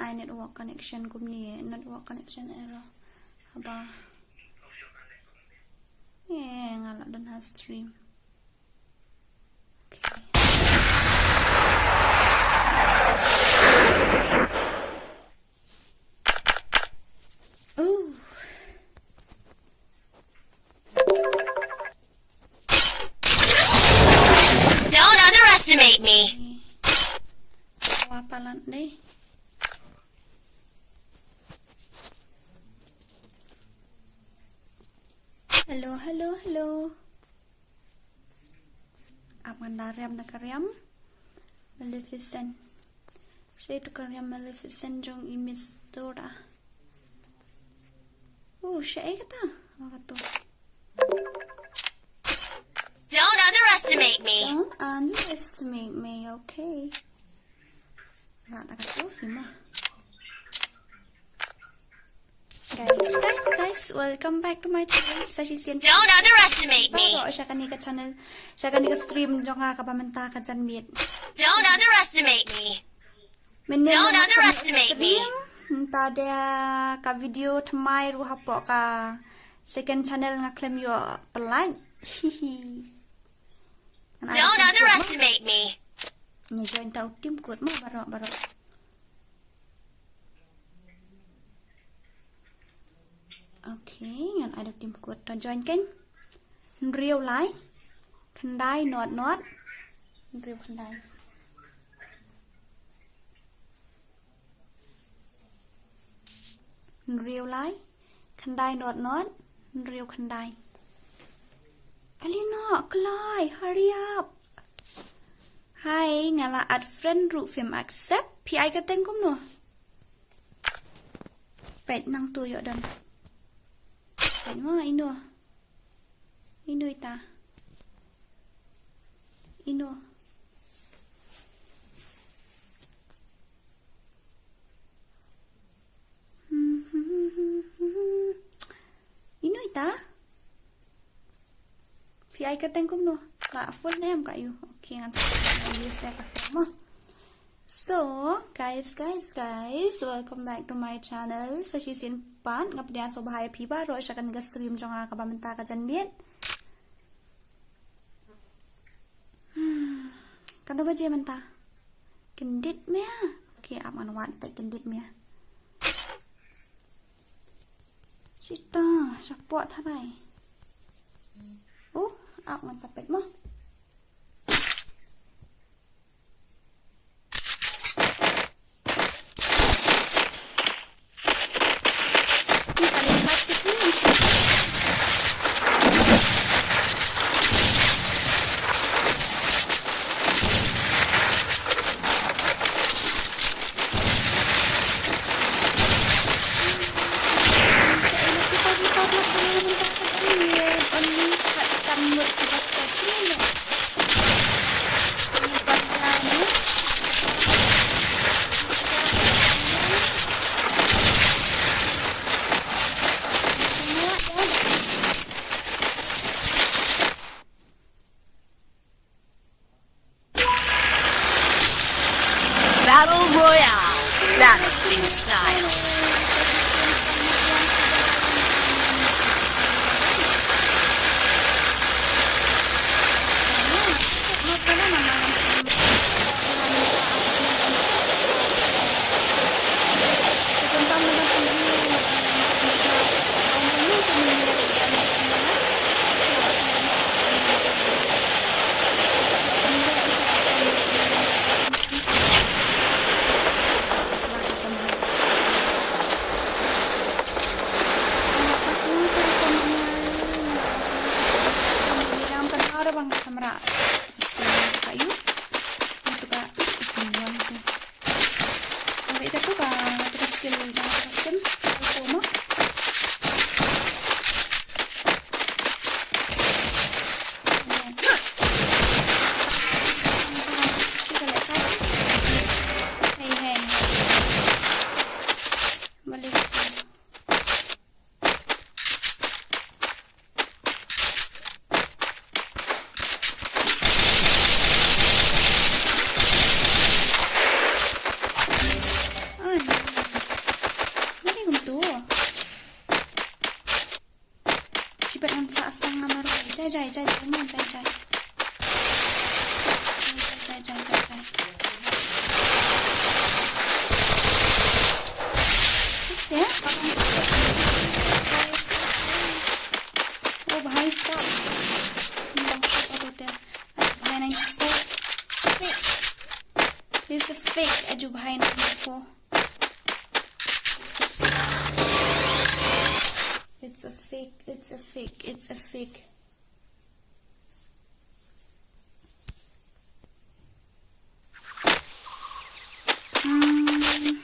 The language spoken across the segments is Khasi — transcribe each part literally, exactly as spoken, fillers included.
Ai, network connection kumne, network connection error. Haba. Eh, nga la don ha stream. Okay. Ooh. Don't underestimate me. Wa palat deh. Hello, hello, hello. Ap ngan da riam na ka riam. Maleficent. Shaei tu ka riam Maleficent jong i Miss Dora. Oh, shaei kata? Oh, kata. Don't underestimate me. Don't underestimate me, okay. Rat na kata film ah. Guys, guys, guys, welcome back to my channel. Sa shisien. Don't underestimate me. Baroh sha kane ka channel, sha kane ka stream jong nga kaba mynta ka janmiet. Don't underestimate me. Mynne. Don't underestimate me. Mynta da ka video thymmai ruh hapoh ka second channel nga khlem ïoh pynlait. Hihi. Don't underestimate me. Ngi join ta u team kut mo baroh baroh. Okay, ngan ai da u team kut. To join kein. Hynriew lai khyndai not not. Hynriew khyndai. Hynriew lai khyndai not not hynriew khyndai. Alino, kloi, hurry up. Hi, nga la add friend ruh phim accept. Phi ai kyrteng kumno? Peit nangtu ïoh don. Peit mo ino. Ino ita. Ino. Ino ita. Phi ai kyrteng kumno? La full name ka ïu. Okay, ngan use ka mo. So, guys, guys, guys, welcome back to my channel. Sa shisien pat nga pdiang sngewbha ïa phi baroh sha kane ka stream jong nga kaba mynta ka janmiet. Hmm, katno baje mynta? Kyndit mia. Okay, ap ngan wad te kyndit mia. Shita, shapoh tharai. Uh, ap ngan sa peit mo. Battle Royale. Battle in style. Ang ita tu ka, tu ka skill jong ka sim. Aku mo. Hey, hey. Balik. Jai, jai, jai. Jai, jai, jai, jai, jai. Six, ya? Oh, bhai sahab. Bang sahab, aduh, deh. Aduh, bhai, ninety-four. Fake. He's a fake, aduh, bhai, ninety-four. It's a fake. It's a fake. It's a fake. It's a fake. Hmm.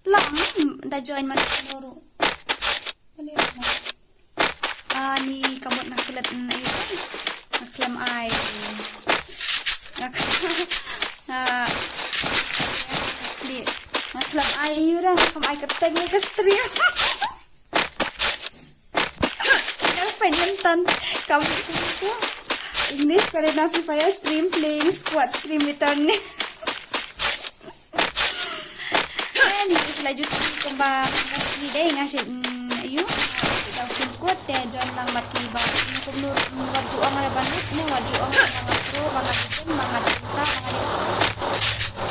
Lang, da join man nuru. Balik mo. Ah, ni kamut nga klet na ito. Nga khlem ai. Nga, nga, di. Nga khlem ai yu ra, nga khlem ai kyrteng ïa ka stream. Nga pynjemtan. Kam English, Karena Free Fire stream, playing squad stream return. Ni la jut kumba ni dei nga shu, mm, yu. Kita pun kut te join lang mat ki ba. Kumno wat ju ong ada banget, ni wat ju ong ada banget pro, banget jen, banget cinta, banget.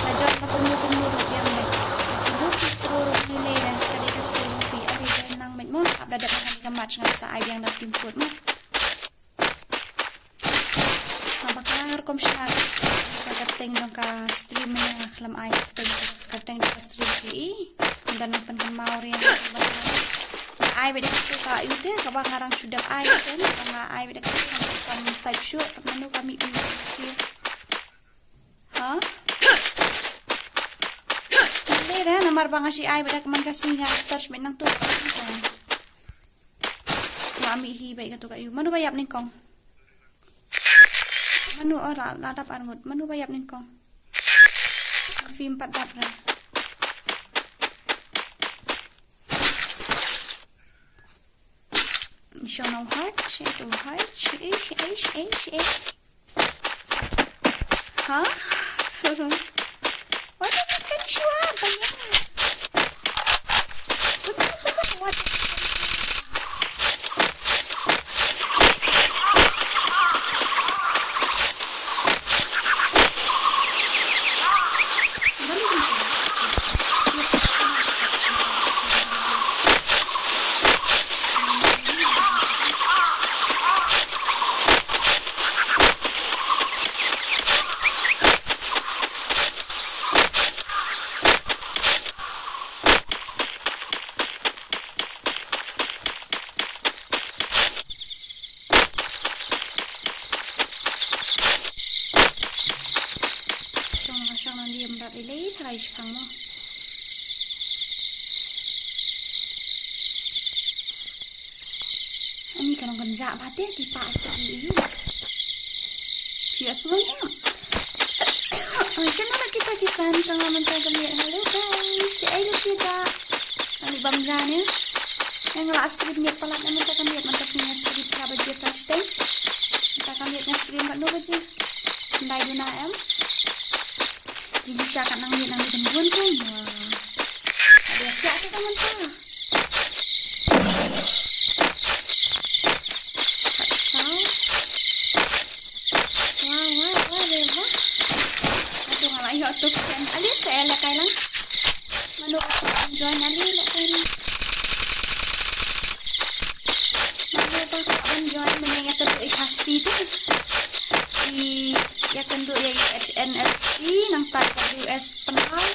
La join ba kumno kumno ruh yang dei. Kumno ki pro ruh ni dei dah. Tadi ka sih ruh pi ada join lang met mo. Ap da dep ngan ka match ngan sa ai biang da tim kut mo. Nga bakla nga rukom shna ka kyrteng jong ka stream, nga khlem ai kyrteng, kyrteng jong ka stream ki i. Nga nang pynkynmaw ria. Nga ai bad ka, ka yu te kaba nga dang shu dep ai te, nga ai bad ka, nga kan type shuh, mano ka mih pyn. Ha? Te re namar ba nga shu ai bad ka man ka sngi nga search met nangtu. Nga mih hi bad kato ka yu. Mano ba ïap nyngkong? Mano, oh, la, la dap arngut. Mano ba ïap nyngkong? Film pat dap ra. Shong no heart, to heart, ish, ish, ish, ish. Huh? What the fuck is what? Shong, shong, nang diem bad lei lei, tharai shipang mo. Ani ka long kan ja ba te ki pa te i. Phi ïa sngew ïa. Ai, shano la kita ki fans nga mynta ka miet. Hello guys, ai lu phi ja. Ani bam ja ne. Nga la stream ne palat na mynta ka miet, mynta ka miet stream ka ba je crash time. Mynta ka miet nga stream ba no ba je. Ndai duna em. Jingshisha ka nang miet nang miet bun kan. Ada yak yak kita mynta. Wah, wah, wah, wah. Atu nga la ïoh tu sen. Ali se la kai lang. Mano join ali la kai lang. Mano ba join mano ïa tu i Khasi tu. I ïa tu i H N L C nangta U S Pynlai.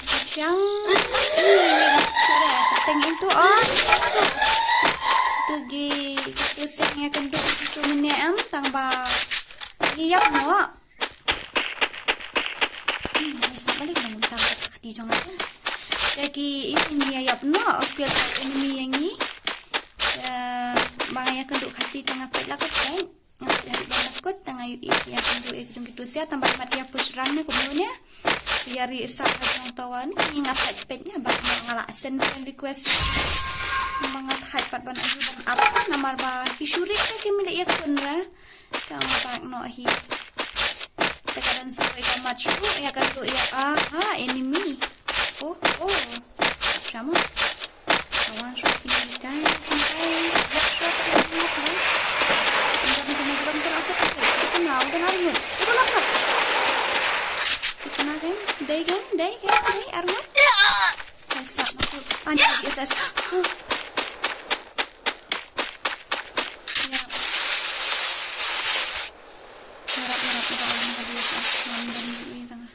Sa chiang. Ih, ih, ih, sudah. Teng itu, oh. Tu gi, tu seng ïa kynduh itu mynne em, tang ba. Ïap noh. Hmm, ïa sa balik noh, tang ba kati jong aku. Ïa ki, ini ïap noh, okey, enemy ïa ngi. Ïa, ba ïa kynduh Khasi tang apa lah kata. Nga peit ha ki ban da kut, tang ayu i ïa kynduh ïa ki jong ki tu sia, tang ba mat ïa push rang ne kumno ne. Ïa ri sa ha jong tawa ne, ngi nga peit peit ne, ba nga la send friend request. Ba nga thait pat ban ayu ban ap, namar ba ki shu ri ka ki mih ïa kun ra. Tang ba noh hi. Te ka dang sa ka mat shu, ïa kynduh ïa, ah, ha, enemy. Oh, oh. Sama. Kawan, so kini guys, guys, yak so kini guys. Ini kami kena Kena ngut. Ibu lap lap. Kena kan? Dei kan? Dei kan? Dei arngut. Asa aku. Anjay, yes, yes. Ya. Harap, harap, harap, harap, harap, harap, harap, harap.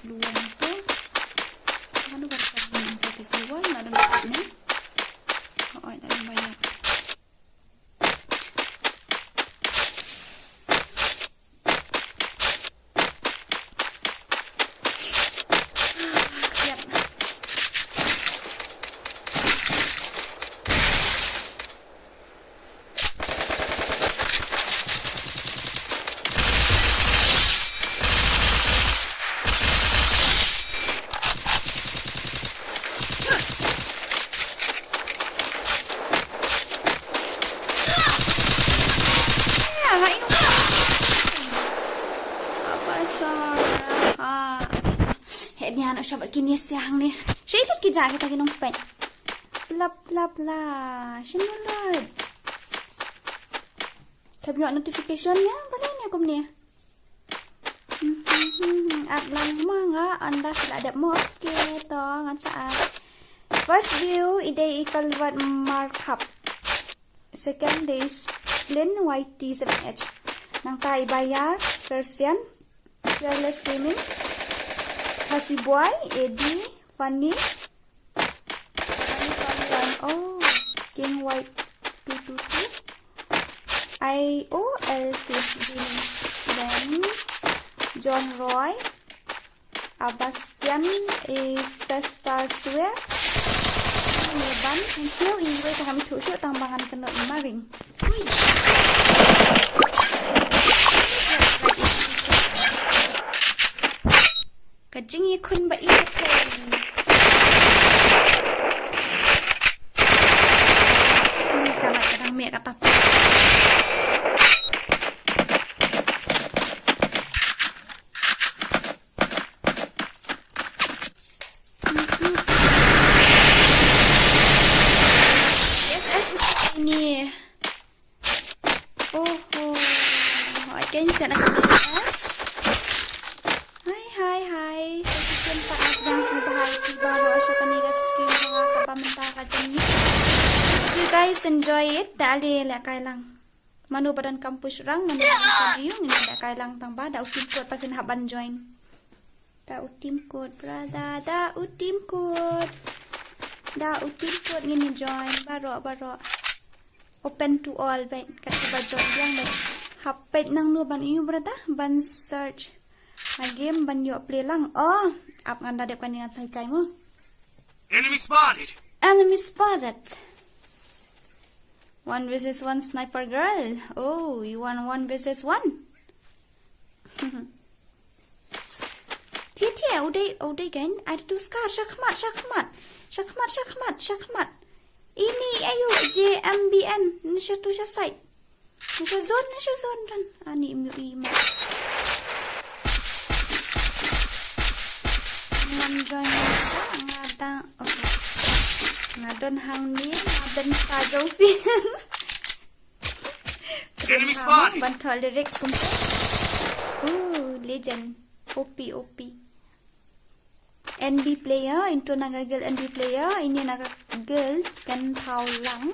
Keluar tu. Kan udah tak boleh minta keluar, nak ada ni. Oh, nak ada banyak. Apa sara? Ha. He, ni anak syabat kini siang ni. Syabat ki jaga kita ki nong pet. Lap, lap, la. Sini lut. Tapi notification ya, boleh ni aku ni. At lang ma nga anda sila dep mo. Okay, to ngan sa at. First view, i dei i Kalwat Markhap. Second dei Splin Y T seven H. Nangta i Bayar, Persian, Fearless Gaming, Hasi Boy, A D, Funny, Funny, Funny, Funny. Oh, King White two two two. I O L K Gaming. Then John Roy, Abastian, a Festar Swear. Ni ban, thank you. Ini gue tangam itu shoot tang bangan kena imaring. Hui. Ka jingïakhun ba ïakhun. Ka la ka dang mih ka tap. Yes, yes, yes, ini. Oho. Again, siya na ka S. Hi, hi, hi. Thank you so much. Dang sing bahai ki baru asya kani ka stream ha ka ba mynta ka jam ni. You guys enjoy it. Da ali leh kai lang. Mano ba don kampus rang, mano ba don kampus yung, ini leh kai lang tang ba da u team code pat phin hap ban join. Da u team code, brother, da u team code. Da u team code ngin join, baroh, baroh. Open to all, bad, kat ba join biang, bad. Hap peit nangno ban ïoh, brother, ban search. Ha game ban ïoh play lang. Oh, ap ngan da dep kane ngan sa hikai mo. Enemy spotted. Enemy spotted. One versus one sniper girl. Oh, you want one versus one? Thie thie, u dei, u dei kan, ai tu skar, shakhmat, shakhmat. Shakhmat, shakhmat, shakhmat. Ini ayu, J M B N, ni sha tu sha side. Ni sha zone, ni sha zone dan. Ani im yu i ma. Ngan join nga da, okay. Nga don hang ni, nga don pa jofi. Enemy spotted. Ban thol lyrics kumta. Ooh, legend. O P, O P. N B player, into na ka guild N B player, ini na ka guild kan thaw lang.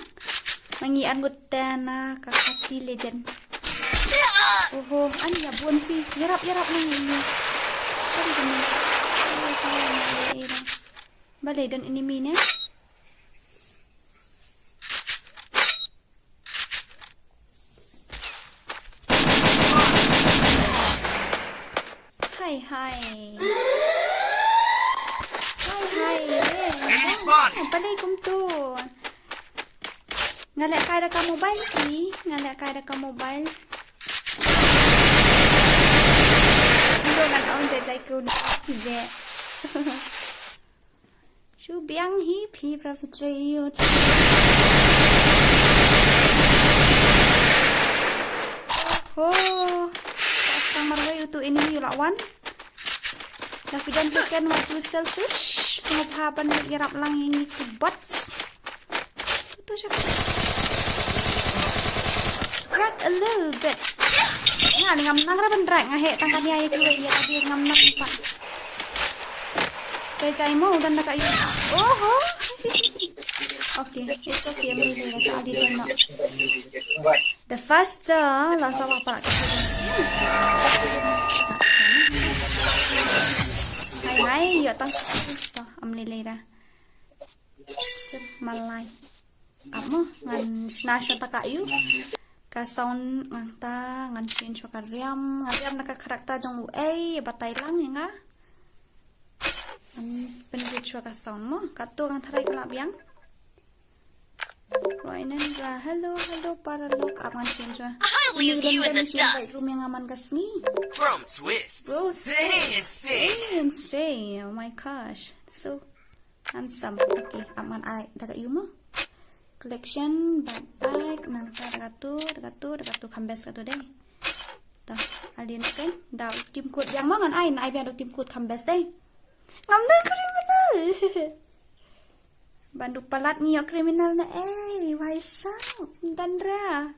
Mangi an gut ta na ka Khasi legend. Oho, an ya bun fi. Yarap, yarap nang ini. Tadi kena. Balai don enemy ne. Hai, hai. Hai, hai. Eh, balai kumtu. Nga leh kai da ka mobile ki, nga leh kai da ka mobile. Ndo ngan on jai jai kun. Ije. Shu biang hi phi pra phi tre ïoh. Oh. Tang marwei utu enemy u la wan. Na phi don phi ken wat too selfish. Sngewbha ban ïarap lang ïa ngi ki bots. Utu sha. Little bit. Nga ni ngam nang ra ban drag, nga heh tang ka nia ïa kiwei ïa ka dei ngam nang pat. Te jai mo u don da ka ïa. Oho. Okay, it's okay, ym lei lei da ka, Adi jai noh. The first, uh, la sa wa para ka. Hai hai, ïoh tang sa, ym lei lei da. Malai. Ap mo, ngan shna shwa ta ka ïu. Ka sound ngan ta, ngan change shwa ka riam, ngan riam na ka character jong uei, batai lang ïa nga. Ngan pynbit shwa ka sound mo, katto ngan tharai ka la biang. Roi nan ra, hello, hello, paralok, ap ngan change shwa. I'll leave you in the dust. Room ïa nga man ka sngi. From twist. Bro, stay and stay. Stay and stay, oh my gosh. So, handsome. Okay, ap ngan ai da ka ïu mo. Collection, backpack, nangta da katu, da katu, da katu, kham best katu dei. Ta, alien kan, da u team code biang mo ngan ai, ngan ai biang da u team code kham best dei. Ngam don criminal. Ban du palat ngi ïoh criminal na ei, wai sa, ym don ra.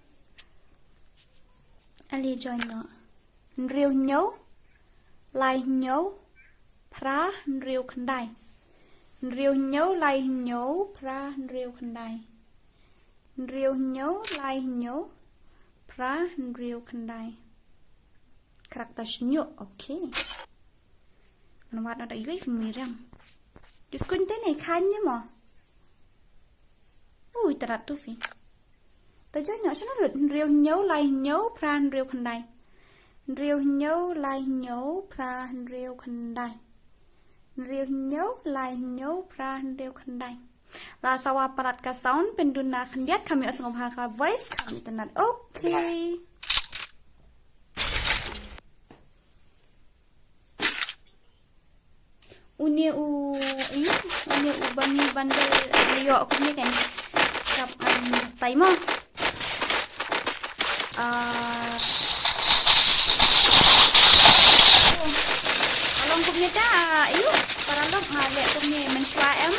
Ali join noh. Hynriew hynñiew, lai hynñiew, phra hynriew khyndai. Hynriew hynñiew, lai hynñiew, phra hynriew khyndai. Hynriew hynñiew, lai hynñiew, phra hynriew khyndai. Character shñiuh, okay. Ngan wad noh da ïu phi mih riam. Just kuñ te ne khañ ne mo. Ui, tara tu phi. Ta jai ñiuh shano lut, hynriew hynñiew, lai hynñiew, phra hynriew khyndai. Hynriew hynñiew, lai hynñiew, phra hynriew khyndai. Hynriew hynñiew, lai hynñiew, phra hynriew khyndai. La sawa palat ka sound, pynduna khyndiat, kham ïoh sngewbha ka voice, kham ïoh tynnat. Okay. Une u, ïa, une u ba ngi bundle, eh, ïoh kumne kan. Sap an tai mo. Ah. Along kumne ta, ïa, paralok nga leh kumne mynshuwa em.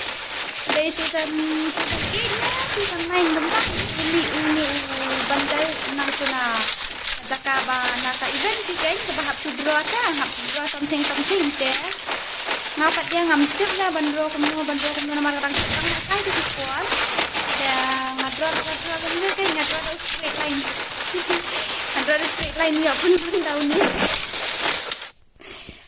Dei season, season eight ne, season nine kumta. Une, une u bundle nang kuna. Jaka ba na ka event shi kein kaba hap shu draw ta, hap shu draw something something te. Nga pat ïa ngam tip la ban draw kumno, ban draw kumno namar ka dang shu dang na kai tu ki por. Te nga draw, nga draw kumno te nga draw da u straight line. Nga draw da u straight line ïa pun pun da une.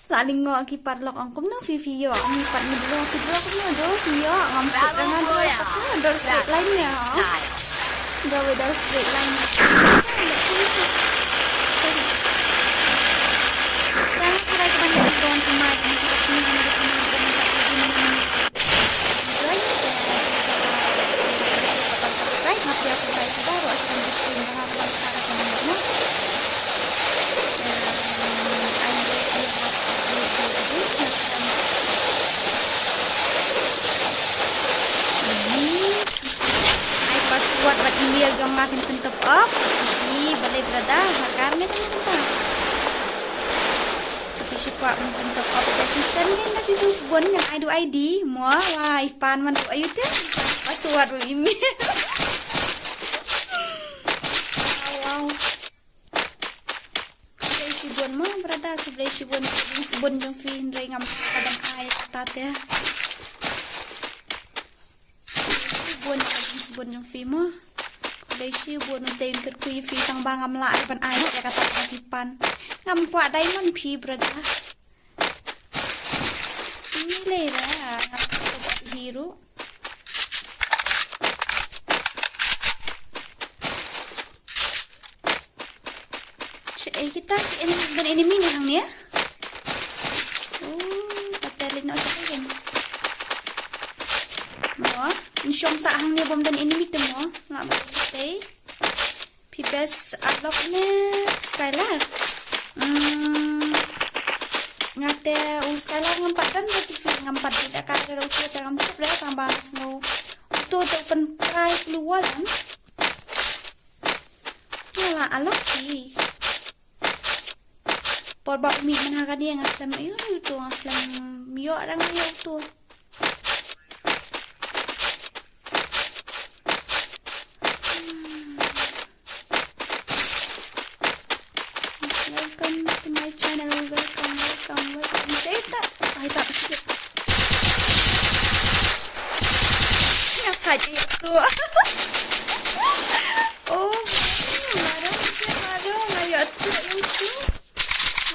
La lyngngoh ki paralok ong kumno phi phi ïoh, ngi pat ngi draw, phi draw kumno do phi ïoh, ngam tip da nga draw pat ka draw straight line ne. Draw with a straight line. Tang ka dei ka ban ka don ka mai ka mai ka sni ka mai ka sni ka mai ka sni. Enjoy. Subscribe, nga pia subscribe baru asyik di stream. Ai password bad email jong nga phin pyn top up. Hi, balei brother, ha kane phin pyn top up. Phi shu kwah ban pyn top up te shu send ngan da phi shu sbun ngan ai da u I D mo, wai pan man u ayu te. Password u email. Wow, wow. Khublei shibun mo brother, khublei shibun, khublei shibun jong phi hynrei ngam lah ban ai kata te. Shibun, shibun jong phi mo. Khublei shibun, u dei kyrkhu ïa phi tang ba ngam lah ban ai ïa kata ka phi pan. Ngam kwah diamond phi brother. Ni lei ra ngam kwah hi ruh. Che, eh, kita en-, don enemy ne hangne. Oh, kata le no sa kan. Mo, in shong sa hangne bom don enemy te mo. Nga mo chate. Phi best alok ne Skylar. Hmm. Ngate u Skylar ngam pat don da ki phi ngam pat da ka da u te ngam pat da ka ba snow. Uto da open try keluar kan. Nga la alok hi. Por ba u mih man ha ka dieng nga slem ïoh ïoh uto nga slem ïoh dang ïoh uto. Wait, wait, wait. Ai, sap sikit. Ïa, ka jia tu. Oh, mano, mano, mano, ïa tu, ïa tu.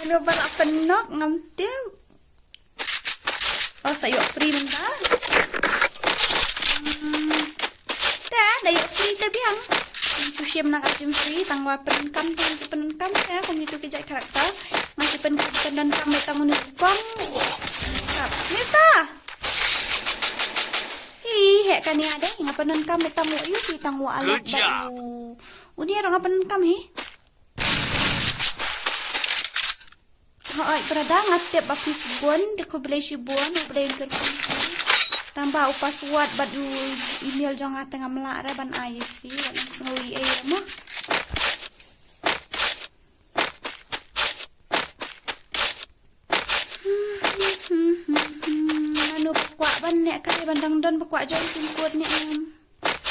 Mano ba la pynnoh ngam tip. Oh, sa ïoh free mynta. Hmm. Te, da ïoh free te biang. Ngam shu shim na ka jingim free, tang ba pyndonkam te, ngam shu pyndonkam te, kum ïa tu ki jait character. Ngam shu pyn-, pyndonkam te tang une u pom. Sap. Mynta. Hi, heh kane ade, ngam pyndonkam te tang u ïu, hi tang u alak ba u. Une ruh ngam pyndonkam hi. Hooid, brother, nga tip ba phi sbun, te khublei shibun, U Blei un kyrkhu phi. Tang ba u password bad u email jong nga te ngam lah re ban ai ïa phi, wat nang sngew ei ei mo. Mano ba kwah ban leh kai ban dang don ba kwah join team code ne em.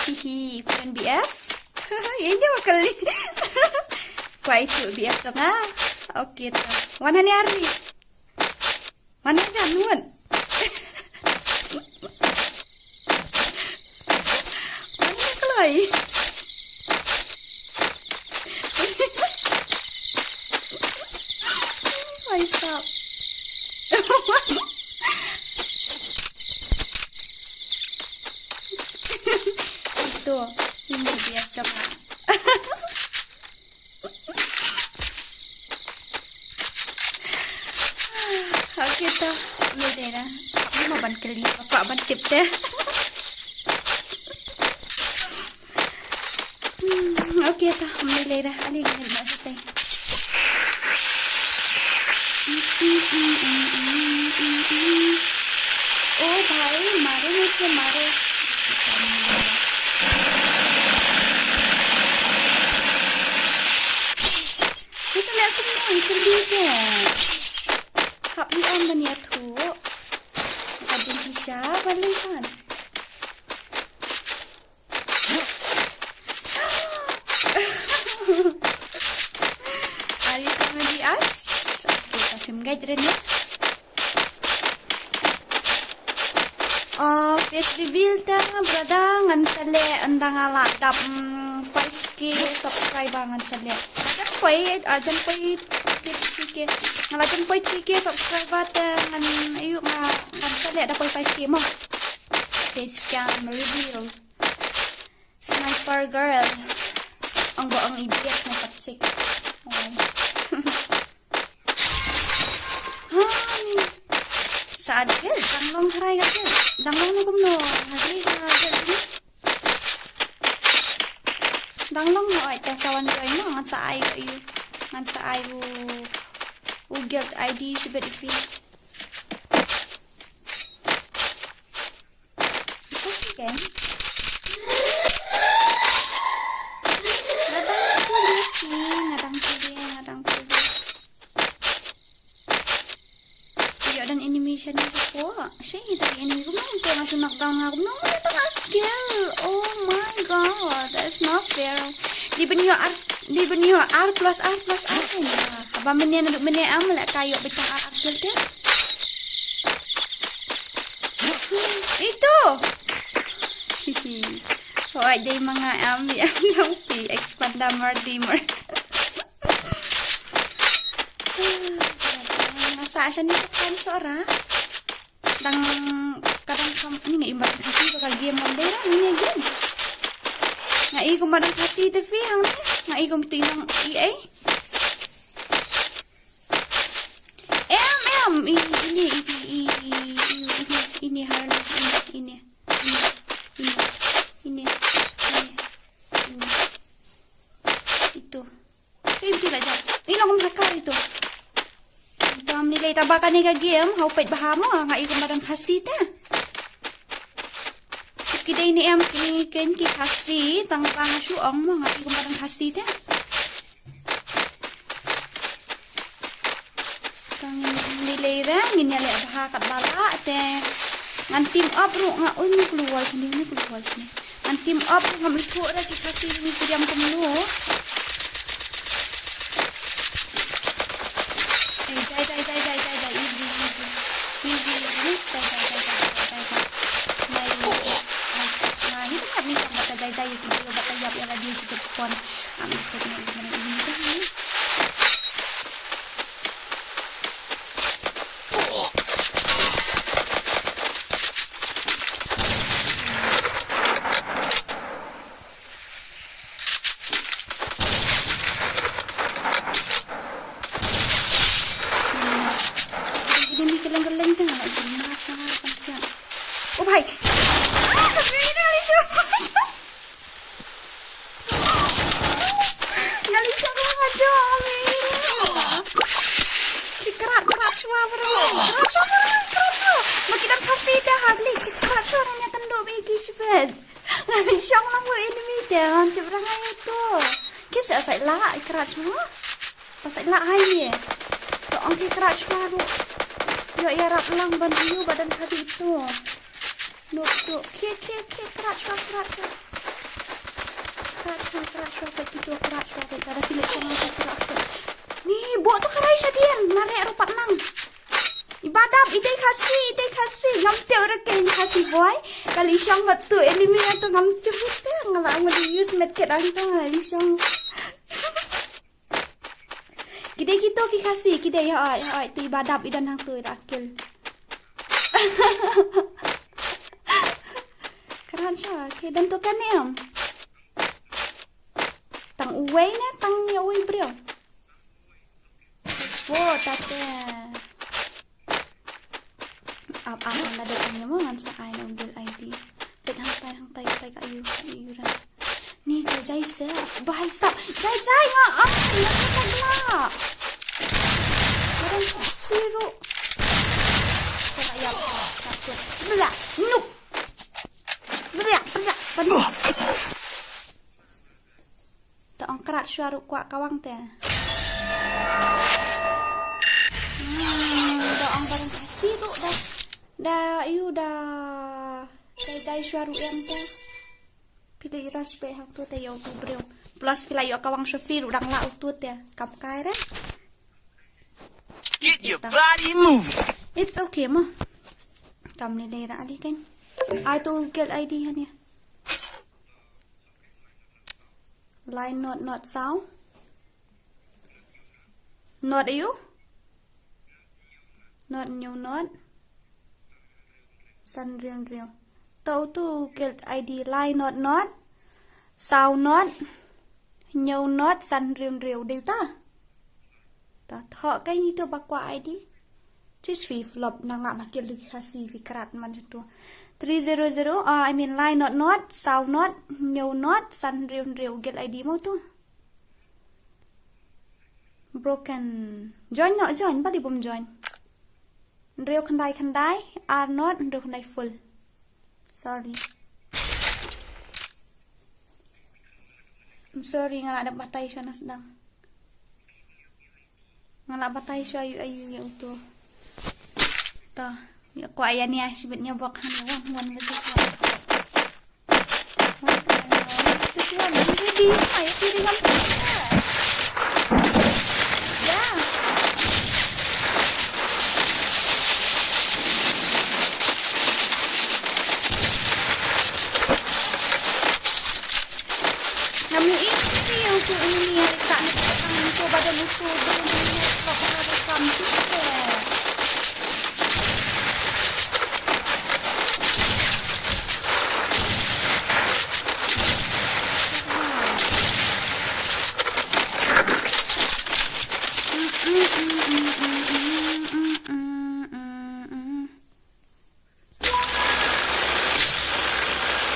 Hihi, Korean B F. Ïa ïa ba kali. Kwah itu B F jong nga. Okay ta. Wan hangne ari. Wan hangne jan wan. Wan hangne kloi. Oi sap. Itu, ini dia teman. Okay ta, ini dia dah. Apa mau ban kali, apa ban tip deh. Hmm, okay ta, ym lei lei da, ale ngin ïa shatei. Oh bhai, maro mujhe maro. Te sa leh kumno ïa ka link te. Hap hi am ban ïathuh. Ka jingshisha ban leh kan. Are you comedy us? Okay, ta phim guide ren ïa. Oh, face reveal te brother, ngan sa leh ynda nga lah dap, mm, five K subscriber ngan sa leh. Jan poi, ah, jan poi three K. Nga la jan poi three K subscriber te ngan, ayu, nga, ngan sa leh da poi five K mo. Face cam reveal. Sniper girl. Ong ba ong ibiet na patsik. Oh. Hai. Sa ad gel, dang long harai ga gel. Dang long no kumno. Harai ga gel ni. Dang long no ai ta sa wan join no ngan sa ai ga yu. Ngan sa ai u, u guild I D shibet ifi. Ito si Ken. Nga dang pule ki, nga dang pule, nga dang pule. Ïoh dan animation ni ko. Shi ita enemy ko man ko nga shu knock down nga ko no ta kill. Oh my god, that's not fair. Di ben ïoh ar, di ben ïoh ar plus ar plus ar. Ba mene na duk mene am la ka ïoh betang ar ar kill te. Ito. Hihi. Hooid dei ma nga am ïa jong phi expander mer di mer. Nga sa sha ni ka kan sora. Dang ka dang kam ni nga i mat Khasi ka game man dei ra ni game. Nga i ko mat Khasi te phi hang ni. Nga i ko tu hang i ai. Em, em, ini, ini, ini, ini, ini, ini, Harley, ini, ini, ini, ini, ini, ini, ini. Itu. Kaei phi la jam? Ino kum hakar itu. Dam ni lei ta ba kane ka game, hau peit bha mo, nga i kum madan Khasi te. Ki dei ne em kine ken ki Khasi, tang ba nga shu ong mo nga i kum madan Khasi te. Tang ni lei re, ngin ïa leh bha katba lah te. Ngan team up ruh nga, oi, ni klu wall sini, ni klu wall sini. Ngan team up ruh ngam ithuh re ki Khasi ni ki diam kumno. Ei, jai, jai, jai, jai, jai, jai, i Am, ini ni keleng-keleng tengah nak jemar tengah kan siap. Oh, bhai. Ah, ini ni, sure. Nga leit shong lang ha jong, Mary. Ki krat, krat shuwa baroh. Krat shuwa baroh, krat shuwa. Ma ki don Khasi da ha, ki krat shuwa, nga kynduh ba ki shibit. Nga leit shong lang ha enemy te, ngam tip rangai ïa to. Ki sa sa lah, ki krat shuwa. Ba sa lah ha ïa. To ong ki krat shuwa ruh. Ïoh ïarap lang ban ïoh ba don Khasi to. Nuk, nuk. Khie, khie, khie. Krat shuwa, krat shuwa. Krat shuwa, krat shuwa, peit kito, krat shuwa, peit. Lada phi leit shong lang, krat shuwa. Ni, bok to krai shadien. Mareh ruh pat nang. I Badap, i dei Khasi, i dei Khasi. Ngam tip ruh kein Khasi boy. Ka leit shong bad to enemy to ngam tip ruh te. Nga la, nga la use medkit hangto, nga leit shong. Ki dei kito ki Khasi, ki dei, hooid, hooid, te i Badap i don hangto i la kill. Krat shuwa, ki don to kane em. Tang uwei ne, tang ïa uwei briew. Wo, tate. Ap, ap, ap, la dep ïa mo ngan sa ai na u Guild I D. Peit hangtai, hangtai, hangtai ka ayu, ka ayu ran. Ni, jai, jai se. Bhai sab. Jai, jai, nga, ah, nga, nga, nga. Nga don siru. Kena ïap. Satu. Bela. Nuk. Bela, bela. Padu. To ong krat shuwa ruh kwah kawang te. Hmm, to ong barang Khasi ruh da. Da, ïu da. Dai, dai shuwa ruh ïa te. Phi la ïa rush beit hangto te ïa utu briew. Plus phi la ïoh kawang shuwa phi ruh dang lah utu te. Kam kai re. Get your body moving. It's okay mo. Kam ne dei ra ali kan. Ai to Guild I D han ïa. Lai nod nod saw. Nod ayu? Nod hynñiew nod. San hynriew hynriew. To utu Guild I D lai nod nod. Saw nod. Hynñiew nod san hynriew hynriew. Dei uta? Ta thoh kai ni to ba kwah I D. Tis phi flop nang lah ba kill ki Khasi phi krat man tu. Three zero zero, ah, I mean lai nod nod, saw nod, hynñiew nod, san hynriew hynriew Guild I D mo tu. Broken. Join noh, join, balei bym join. Hynriew khyndai khyndai, ar nod, hynriew khyndai full. Sorry. I'm sorry, nga la dep batai shuwa na sdang. Nga la batai shuwa ayu ayu ïa utu. To, ïa kwah ïa nia shibit nia bok hangne one, one versus one. One versus one, ready, ayo, ready ngam. Yeah. Ngam ïohi ïa utu enemy ïa ka ne ka tang utu ba don utu ba don utu ba don utu ba don utu.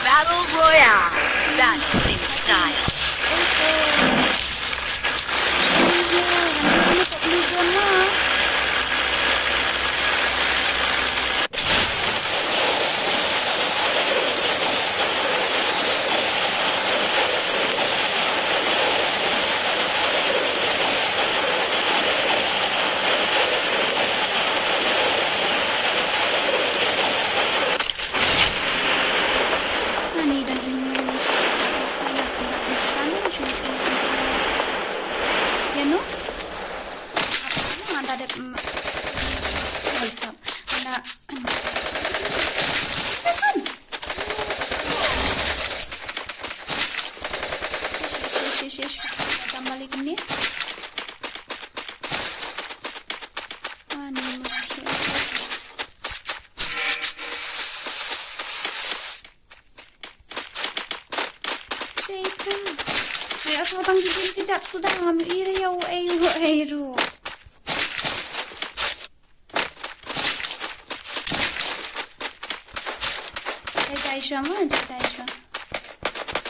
Battle Royale. Battle in style. Jam balik ni. Ani mo. Sheta. Ay, asal tang gigil kejap sudah. Am iri ya, eh, eh, ru. Jai jai shwa ma, jai jai shwa.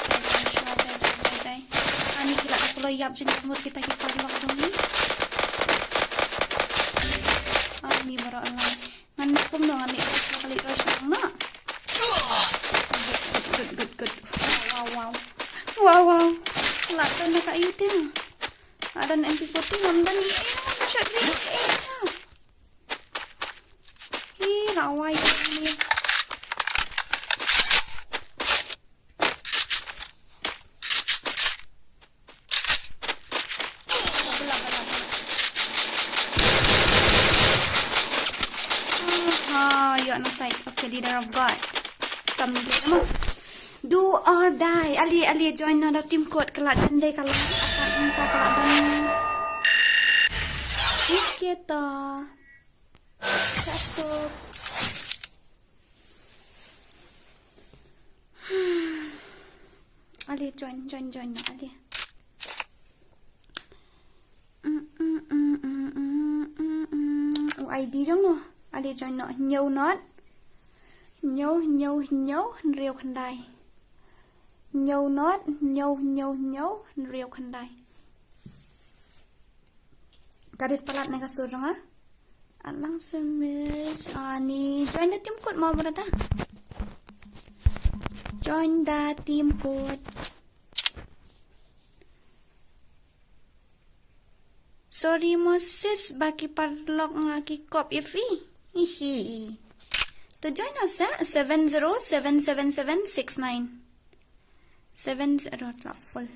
Jai jai shwa, jai jai jai jai. Ani ki la kloi ïap jingmut kita ki paralok jong ngi. Ani baroh lai. Ngan kumno ngan leh ka kali roi shwa ma. Good, good, good, good. Wow, wow, wow. Wow, wow. La ton na ka yu ting. Adan M P forty ngam dan ni. Eh, shot ni. Eh, na. Hi, la wai ni. Aha, ïoh na side. Okay, leader of God. Kam ni dia mo. Do or die. Ali, ali, join na da team code, ka la jande, ka la attack, ka la ban. Okay, ta. Kasut. Ali, join, join, join na, Ali. Mm, mm, mm. U I D jong no. Ali, join no. Hynñiew not. Hynñiew, hynñiew, hynñiew, hynriew khyndai. Hynñiew not, hynñiew, hynñiew, hynñiew, hynriew khyndai. Ka rit palat ne ka sur jong nga. Alang semis ani join the team code mo brother. Join the team code. Sorry mo sis, ba ki paralok nga ki kop ïa phi. Hihi. To join us at seven zero seven seven seven six nine. Seven zero, la full.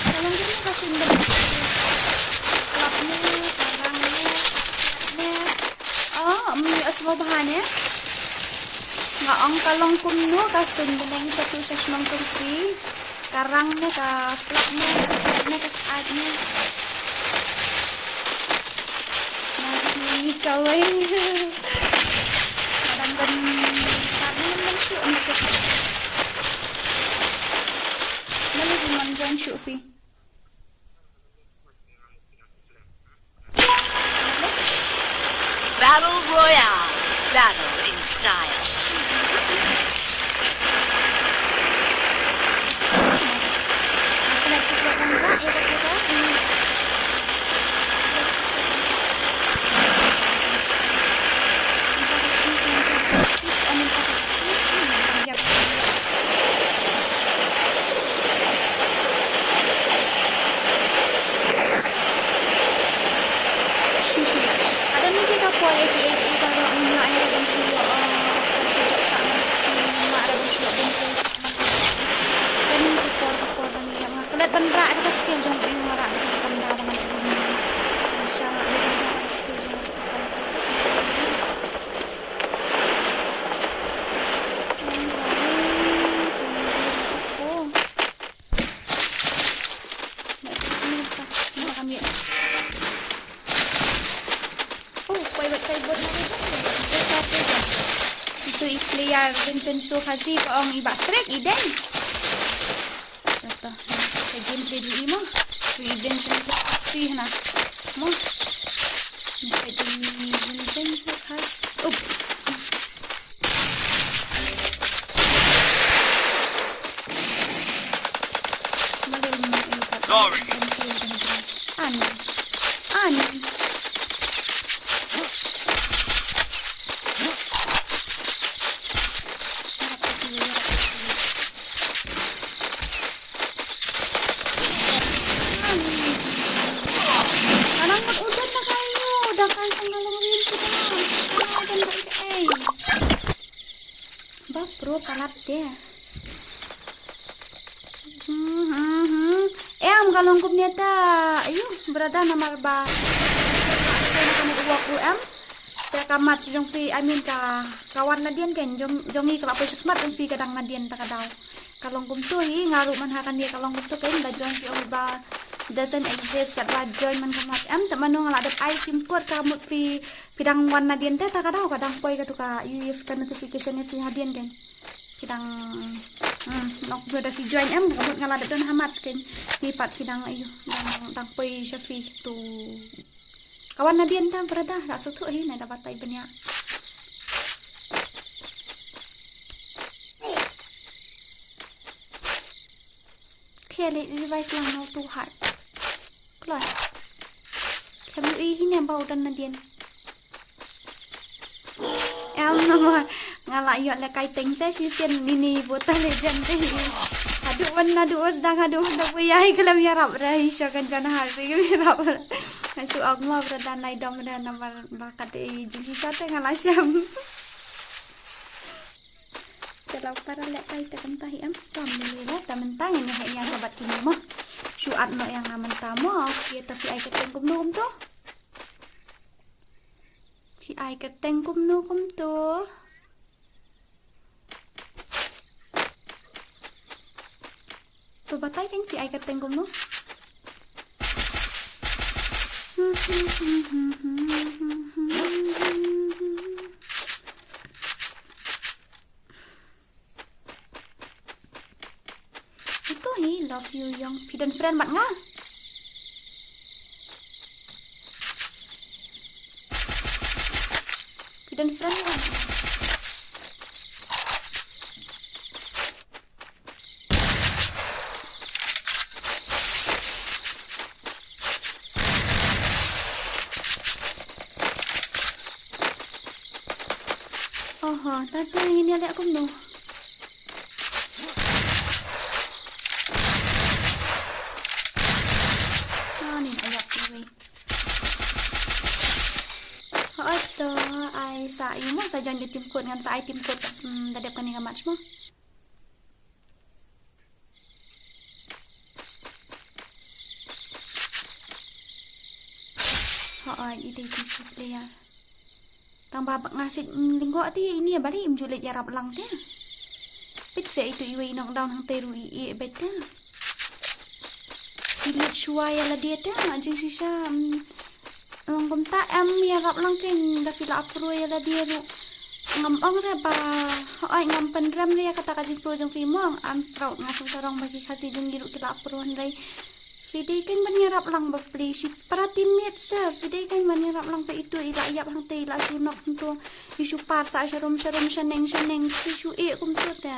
Ka long kumno ka suiñ ba slap ne, ka rang ne, ne. Oh, mi asmo bha ne. Nga ong ka long kumno ka suiñ bneng sha tu sha shnong jong phi. Ka rang ne, ka slap ne, ka slap ne, ka slap ne. Ngi kawei. Madan ban tar ne ban shu ni ke. Malu di man join shu phi. Battle Royale. Battle in style. Adan ni ka por eti eti baroh ngin lah ïa ban shu, ah, ban shu jop sah man ka, ngin lah ïa ban shu ban shu sah man ka. Adan ni ka por ka por ban ïa nga klet ban rah ïa ka skill jong u, nga rah ka jong ka panda ban ïa ka. Jong sha nga ban rah ïa ka skill jong ka. Oh, poi bad kai bot na ka jong. Bot na ka jong. Itu i player Vincenzo Khasi, ba ong i ba trek i dei. Kata, ka gameplay jong i mo. Itu i Vincenzo Khasi hana. Mo. Ka jong i Vincenzo Khasi. Up. Sorry. Ani. Ani. Ani. Alang mut udan na kayu, da kan tang alang rin suda. Alang udan ba ita ai. Ba pro palat te. Hmm, hmm, hmm. Em, ka long kumne ta. Ayu, brother, namar ba ka kane u wak ruh em. Te ka match jong phi, I mean, ka, ka wan nadien kan, jong, jong i ka la poi shakmat jong phi ka dang nadien ta ka daw. Ka long kumto hi, nga ruh man ha kane ka long kumto kan, ba join phi ong ba doesn't exist, kat ba join man ka match em. Te mano nga la dep ai team code, ka mut phi, phi dang wan nadien te ta ka daw, ka dang poi katu ka, ïa, ïa ka notification ïa phi hadien kan. Phi dang, hmm, nok ba da phi join em, ka mut nga la dep don ha match kan. Phi pat phi dang, ayu, dang, dang poi sha phi tu. Ka wan nadien ta, brother, la suthu hi, na da batai bniah. Khie leit revive lang, no too hard. Kloi. Khem ïohi hi ne ba u don nadien. Em, namar nga la ïoh lehkai teng sa shisien ine i Bota Legend te hi. Haduh wan, haduh wan sdang, haduh wan da poi ïa hi khlem ïarap re hi, sha kan jan har re khlem ïarap re. Nga shu ong mo brother, nai dom re namar ba ka dei jingshisha te nga la shem. Te la para lehkai te kumta hi em. Te mynta ngin ïa heh ïa ka bad kine mo. Shu at noh ïa nga mynta mo. Ïa, te phi ai kyrteng kumno kumto? Phi ai kyrteng kumno kumto? To batai kan phi ai kyrteng kumno? Ito hi, love you yong. Phi don friend bad nga? Phi don friend bad nga? Oho, ta te ngin ïa leh kumno? Ani, ayak iwei. Hooid to, ai sa ïa mo sa join da team code, ngan sa ai team code, hmm, da dep kane ka match mo. Hooid, i dei P C player. Tang ba nga shu, mm, lyngkot te ine ba dei im ju leit ïarap lang te. Peit se itu iwei i knockdown hangtei ruh i ïeh beit te. I lut shuwa ïa lade te, nga jingshisha, mm, long kumta em ïarap lang kein da phi la pro ïa lade ruh. Ngam ong re ba, hooid ngam pynrem re ïa kata ka jingpro jong phi mo, ngam proud nga sngewsarong ba ki Khasi jong ngi ruh ki la pro hynrei. Phi dei kein ban ïarap lang bapli shi para teammates te. Phi dei kein ban ïarap lang, peit itu i la ïap hangtei, i la shu knock hangto. I shu par sa sharum sharum, shaneng shaneng, phi shu ïeh kumto te.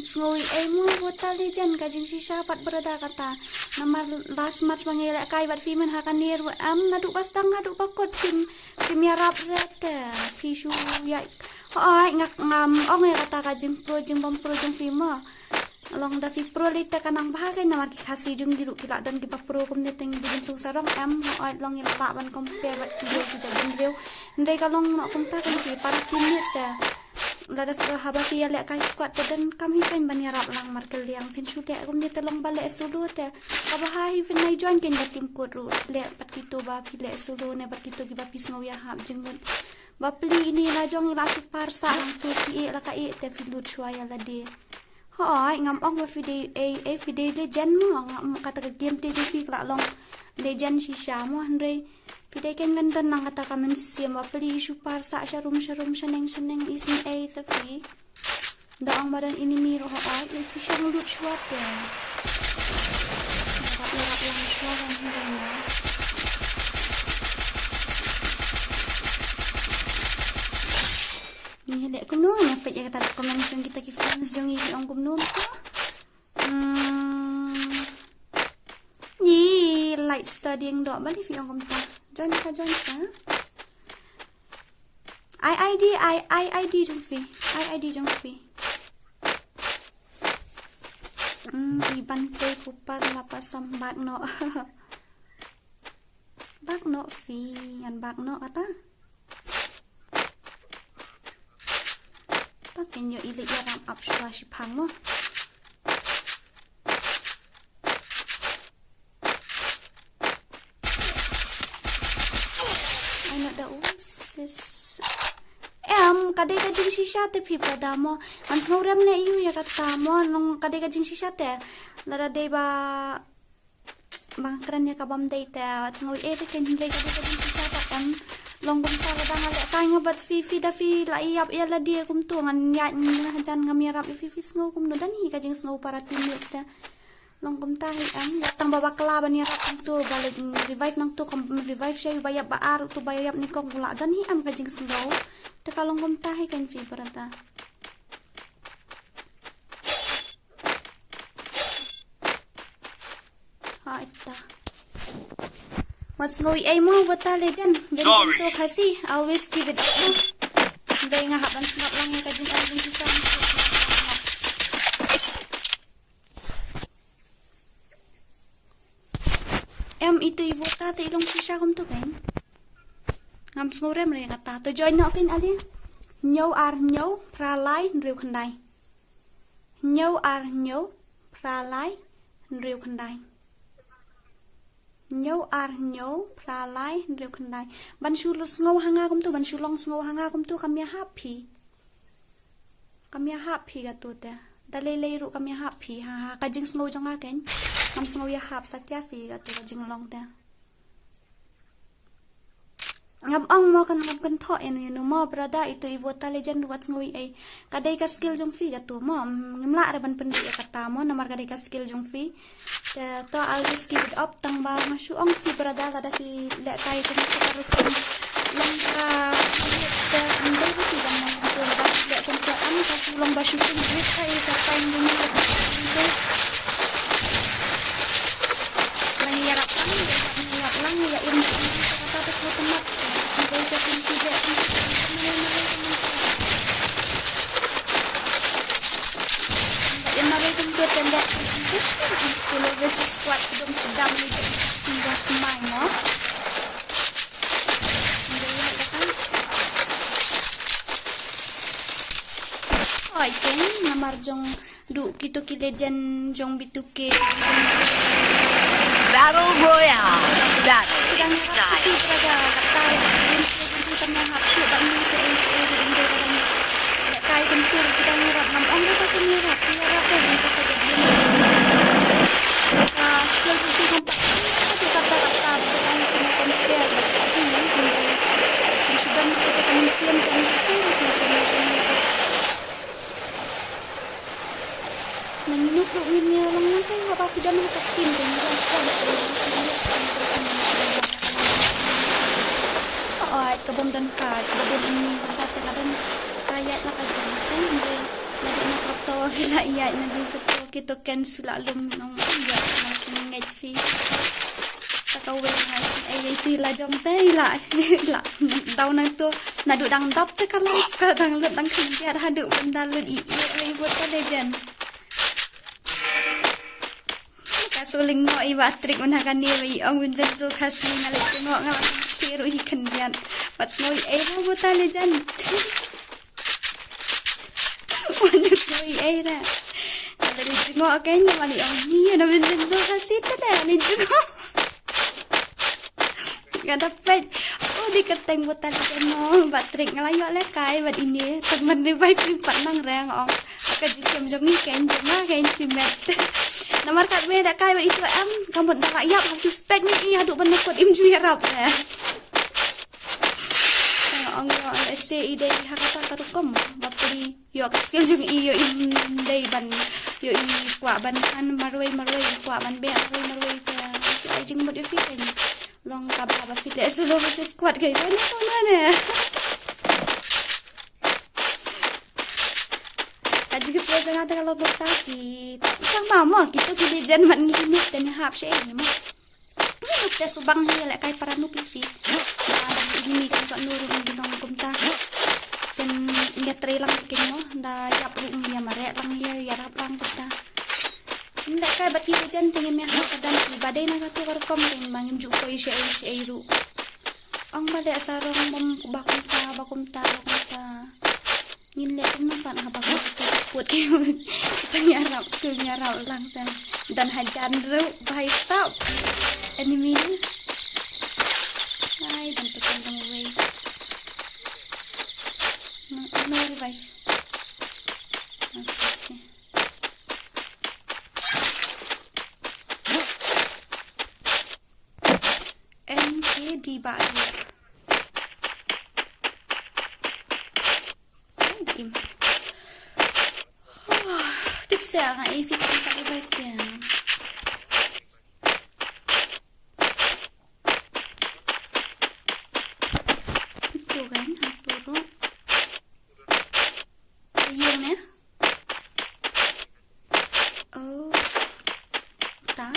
Sngew ei mo Bota Legend, ka jingshisha pat brother kata. Namar last match ba ngi lehkai bad phi mynta ha kane ruh em, naduh ba sdang haduh ba kut phim, phim ïarap re te. Phi shu ïa Hooid, nga, ngam ong ïa kata ka jingpro jingbym pro jong phi mo. Long da phi pro lei te ka nang bha kein namar ki Khasi jong ngi ruh ki la don kiba pro kumne te ngi dei ban sngewsarong em. Hooid, long ngi lah ban compare bad ki briew ki jaitbynriew. Hynrei ka long noh kumta kein, phi para teammates te. Lada phi, haba phi ïalehkai squad te donkam hi kein ban ïarap lang markylliang, phin shu leh kumne te long ba leh solo te. Kaba bha hi phin nai join kein da team code ruh, leh bad kito ba phi leh solo ne bad kito kiba phi sngew ïa hap jingmut. Bapli ine la jong i la shu par sa hangto, phi ïeh la ka ïeh te phi lut shuwa ïa lade. Hooid, ngam ong ba phi dei ei, ei phi dei legend mo, ngam ong kata ka game te jong phi ka la long legend shisha mo, hynrei phi dei kein ban don lang kata ka mynsiem, bapli i shu par sa sharum sharum, shaneng shaneng, isn't ei te phi. Da ong ba don enemy ruh hooid, ïa phi shong lut shuwa te. Ïarap, ïarap lang shuwa kan hynrei mo. Ngi leh kumno, ngi peit ïa kata ka comment jong kita ki friends jong ngi, ki ong kumno mo. Hmm. Ngi light studying doh ba lei phi ong kumta. Join ka join sa. Ai ID, ai, ai ID jong phi. Ai ID jong phi. Hmm, i ban pei kupar la pasam bak noh. Bak noh phi, ngan bak noh kata. Nyo ili ïarap ap shuwa shiphang mo. Ai na da u sis. Em, ka dei ka jingshisha te phi brother mo. Ngan sngew rem ne ïu ïa kata mo, nong ka dei ka jingshisha te. Lada dei ba bang kren ïa ka bam dei te, wat sngew ei te ken hynrei ka dei ka jingshisha ta em. Long kumta lada nga leh kai nga bad phi, phi da phi la ïap ïa lade kumtu ngan ïa ngan hajan ngam ïarap ïa phi, phi sngew kumno, don hi ka jingsngew para teammates te. Long kumta hi em, ïa tang ba bakla ban ïarap kumtu ba leh revive nangtu, kum revive sha ïu ba ïap ba ar tu ba ïap ni kong u la don hi em ka jingsngew. Te ka long kumta hi kan phi brother. Ha ita. Wat sngew ei mo Vota Legend. Sorry. Vincenzo Khasi, always keep it up mo. Dei nga hap ban sngap lang ïa ka jingong jingkitsan. Em, itu i Vota te i long shisha kumtu kan. Ngam sngew rem re kata. To join noh kan ali. Hynñiew ar hynñiew phra lai hynriew khyndai. Hynñiew ar hynñiew phra lai hynriew khyndai. Hynñiew ar hynñiew phra lai hynriew khyndai. Ban shu long sngew ha nga kumtu, ban shu long sngew ha nga kumtu kam ïahap phi. Kam ïahap phi katu te. Da lei lei ruh kam ïahap phi ha, ha ka jingsngew jong nga kan. Kam sngew ïahap satia phi katu ka jinglong te. Ngam ong mo kan ngam kynthoh ïa no ïa no mo brother, itu i Vota Legend ruh wat sngew ei. Ka dei ka skill jong phi katu mo, ngim lah re ban pyndih ïa kata mo namar ka dei ka skill jong phi. Te to I'll just keep it up tang ba nga shu ong phi brother lada phi leh kai kumtu ka rukom long ka minutes te ym dei ba phi ban ong kumtu lada phi leh kumtu em ka shu long ba shu pynjut ka i ka time jong ka kumtu. Lang ïarap lang ïarap lang ïa im kata te shu temat. Ym dei ka kumtu de. Ïa marwei kumtu te nda. Solo versus squad dum dam ni de. Tinggal mai mo. Ym dei ïa kata. Oi ken namar jong du kito ki legend jong bitu ke. Battle Royale. Battle style. Nang minute ruh ngin ïa long nang kai haba phi don ha ka team te ngi don ka. Oi ka bom don ka, ka bom ini ka te ka don ka ïa la ka jong sen be. Naduh na ka to phi la ïa naduh sa to kito ken phi la lum nong ïa na sini ngeit phi. Sa ka wei ngai ei ei tu la jong te la la. Daw nang tu naduh dang dap te ka live ka dang lut dang khyndiat haduh ban da lut i i ei Vota Legend. Ka suling ngo i ba trik un ha kane ba i ong Vincenzo Khasi nga leh jngoh nga la khie ruh hi khyndiat. Wat sngew i ei ha Vota Legend. Wat sngew i ei ra. Nga leh jngoh ka ïa nga la i ong ni na Vincenzo Khasi te da ni jngoh. Nga da peit. Oh, di ka teng Vota Legend mo. Ba trik nga la ïoh leh kai bad ine. Tang ban revive ni pat nang reng ong. Ka jingshem jong ngi ken jong nga ken shimet. Namar kat me da kai bad itu em. Ka mut da la ïap ha ju spek ni i haduh ban nakot im ju ïarap re. Ong ong ong ese i dei ha kata ka rukom. Ba pli. Ïoh ka skill jong i ïoh i dei ban ïoh i kwah ban han marwei marwei kwah ban beh marwei marwei te. Ai jingmut ïoh phi kan long ka ba ba phi leh solo versus squad kai ban ko na ne. Ka jingmut jong nga te ka long ko ta ki tang ma mo kito ki legend man ngi ni te ni hap she ni mo. Ngi nuk te subang hi leh kai para nupi phi. Ba da ini kan ka nuru ngi dong kumta. Sen ngi trei lang kin mo da ïap ru ngi ïa mareh lang ïa ïarap lang kumta. Ngi leh kai bad ki jen te ngi meh ha ka dan ki ba dei na ka tu ka rukom te ngi ma ngim ju poi she ei she ei ru. Ong ba leh sarong bam ba kumta ba kumta ba kumta. Ngin leh kumno pat haba ka Kiu, tang ïarap, kiu ïarap lang tang. Don hajan ruh, bhai sab. Enemy. Ai, don putang tang wei. No, no revive. Okay. M K D ba. Ai, da im. Tip sa nga i fit ka revive dia. Itu kan, aku turun. Ayun ya. Oh. Ta.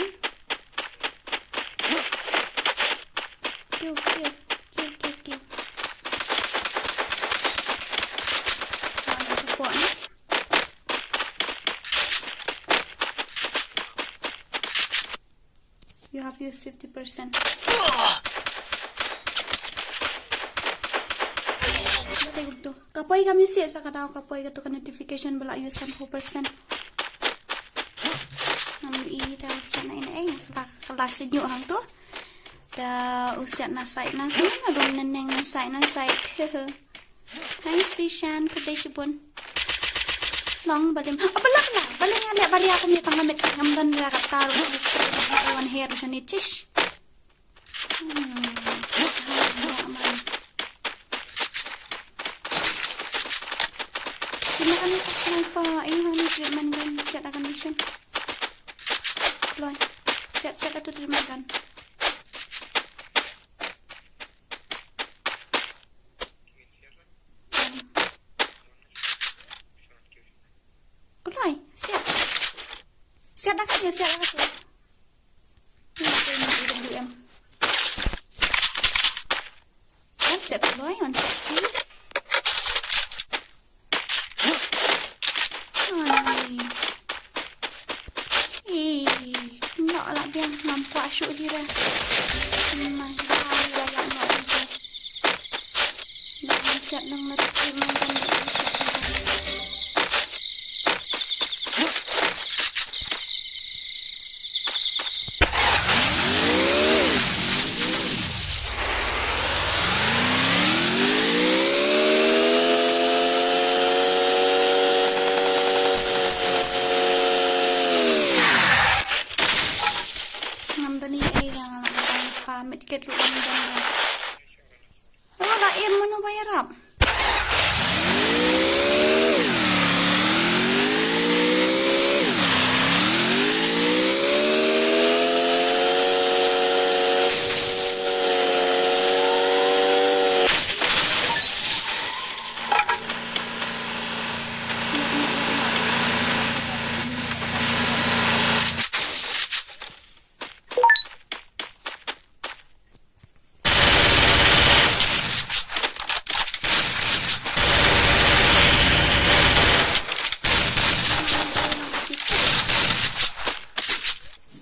Kiu, kiu, kiu, kiu, kiu. Mana support ni? You have used fifty percent. Ka poi kam ïohsngew sa ka daw ka poi kato ka notification ba la use san phew percent. Ngam ïohi da u siat na ine eng ta ka la sñiuh hangto. Da u siat na side na. Nga dang neng na side na side. Thanks Krishan, khublei shibun. Long balim. Ah, bala bala. Bala nga leh bala aku punya tang lamit. Ngam don ra kata ruh. Wan hair shane chish. Hmm. Ina kami tak sniper. Ina kami treatment gun. Siat akan mission. Kloi. Siat, siat atu treatment gun. Kloi, siat. Siat dah kan ya, siat dah kan. Ini aku ini W M. Oh, siat kloi, man siat. Ani. Ih, nda lah biang nampak syuk dira. Mai, dah, dah, dah, dah, dah. Dah, siat nang mati, makan dah, siat nang. Ngam dani ei da ngam dani pa medkit ruh ngam dani. Wala em mano ba ïarap.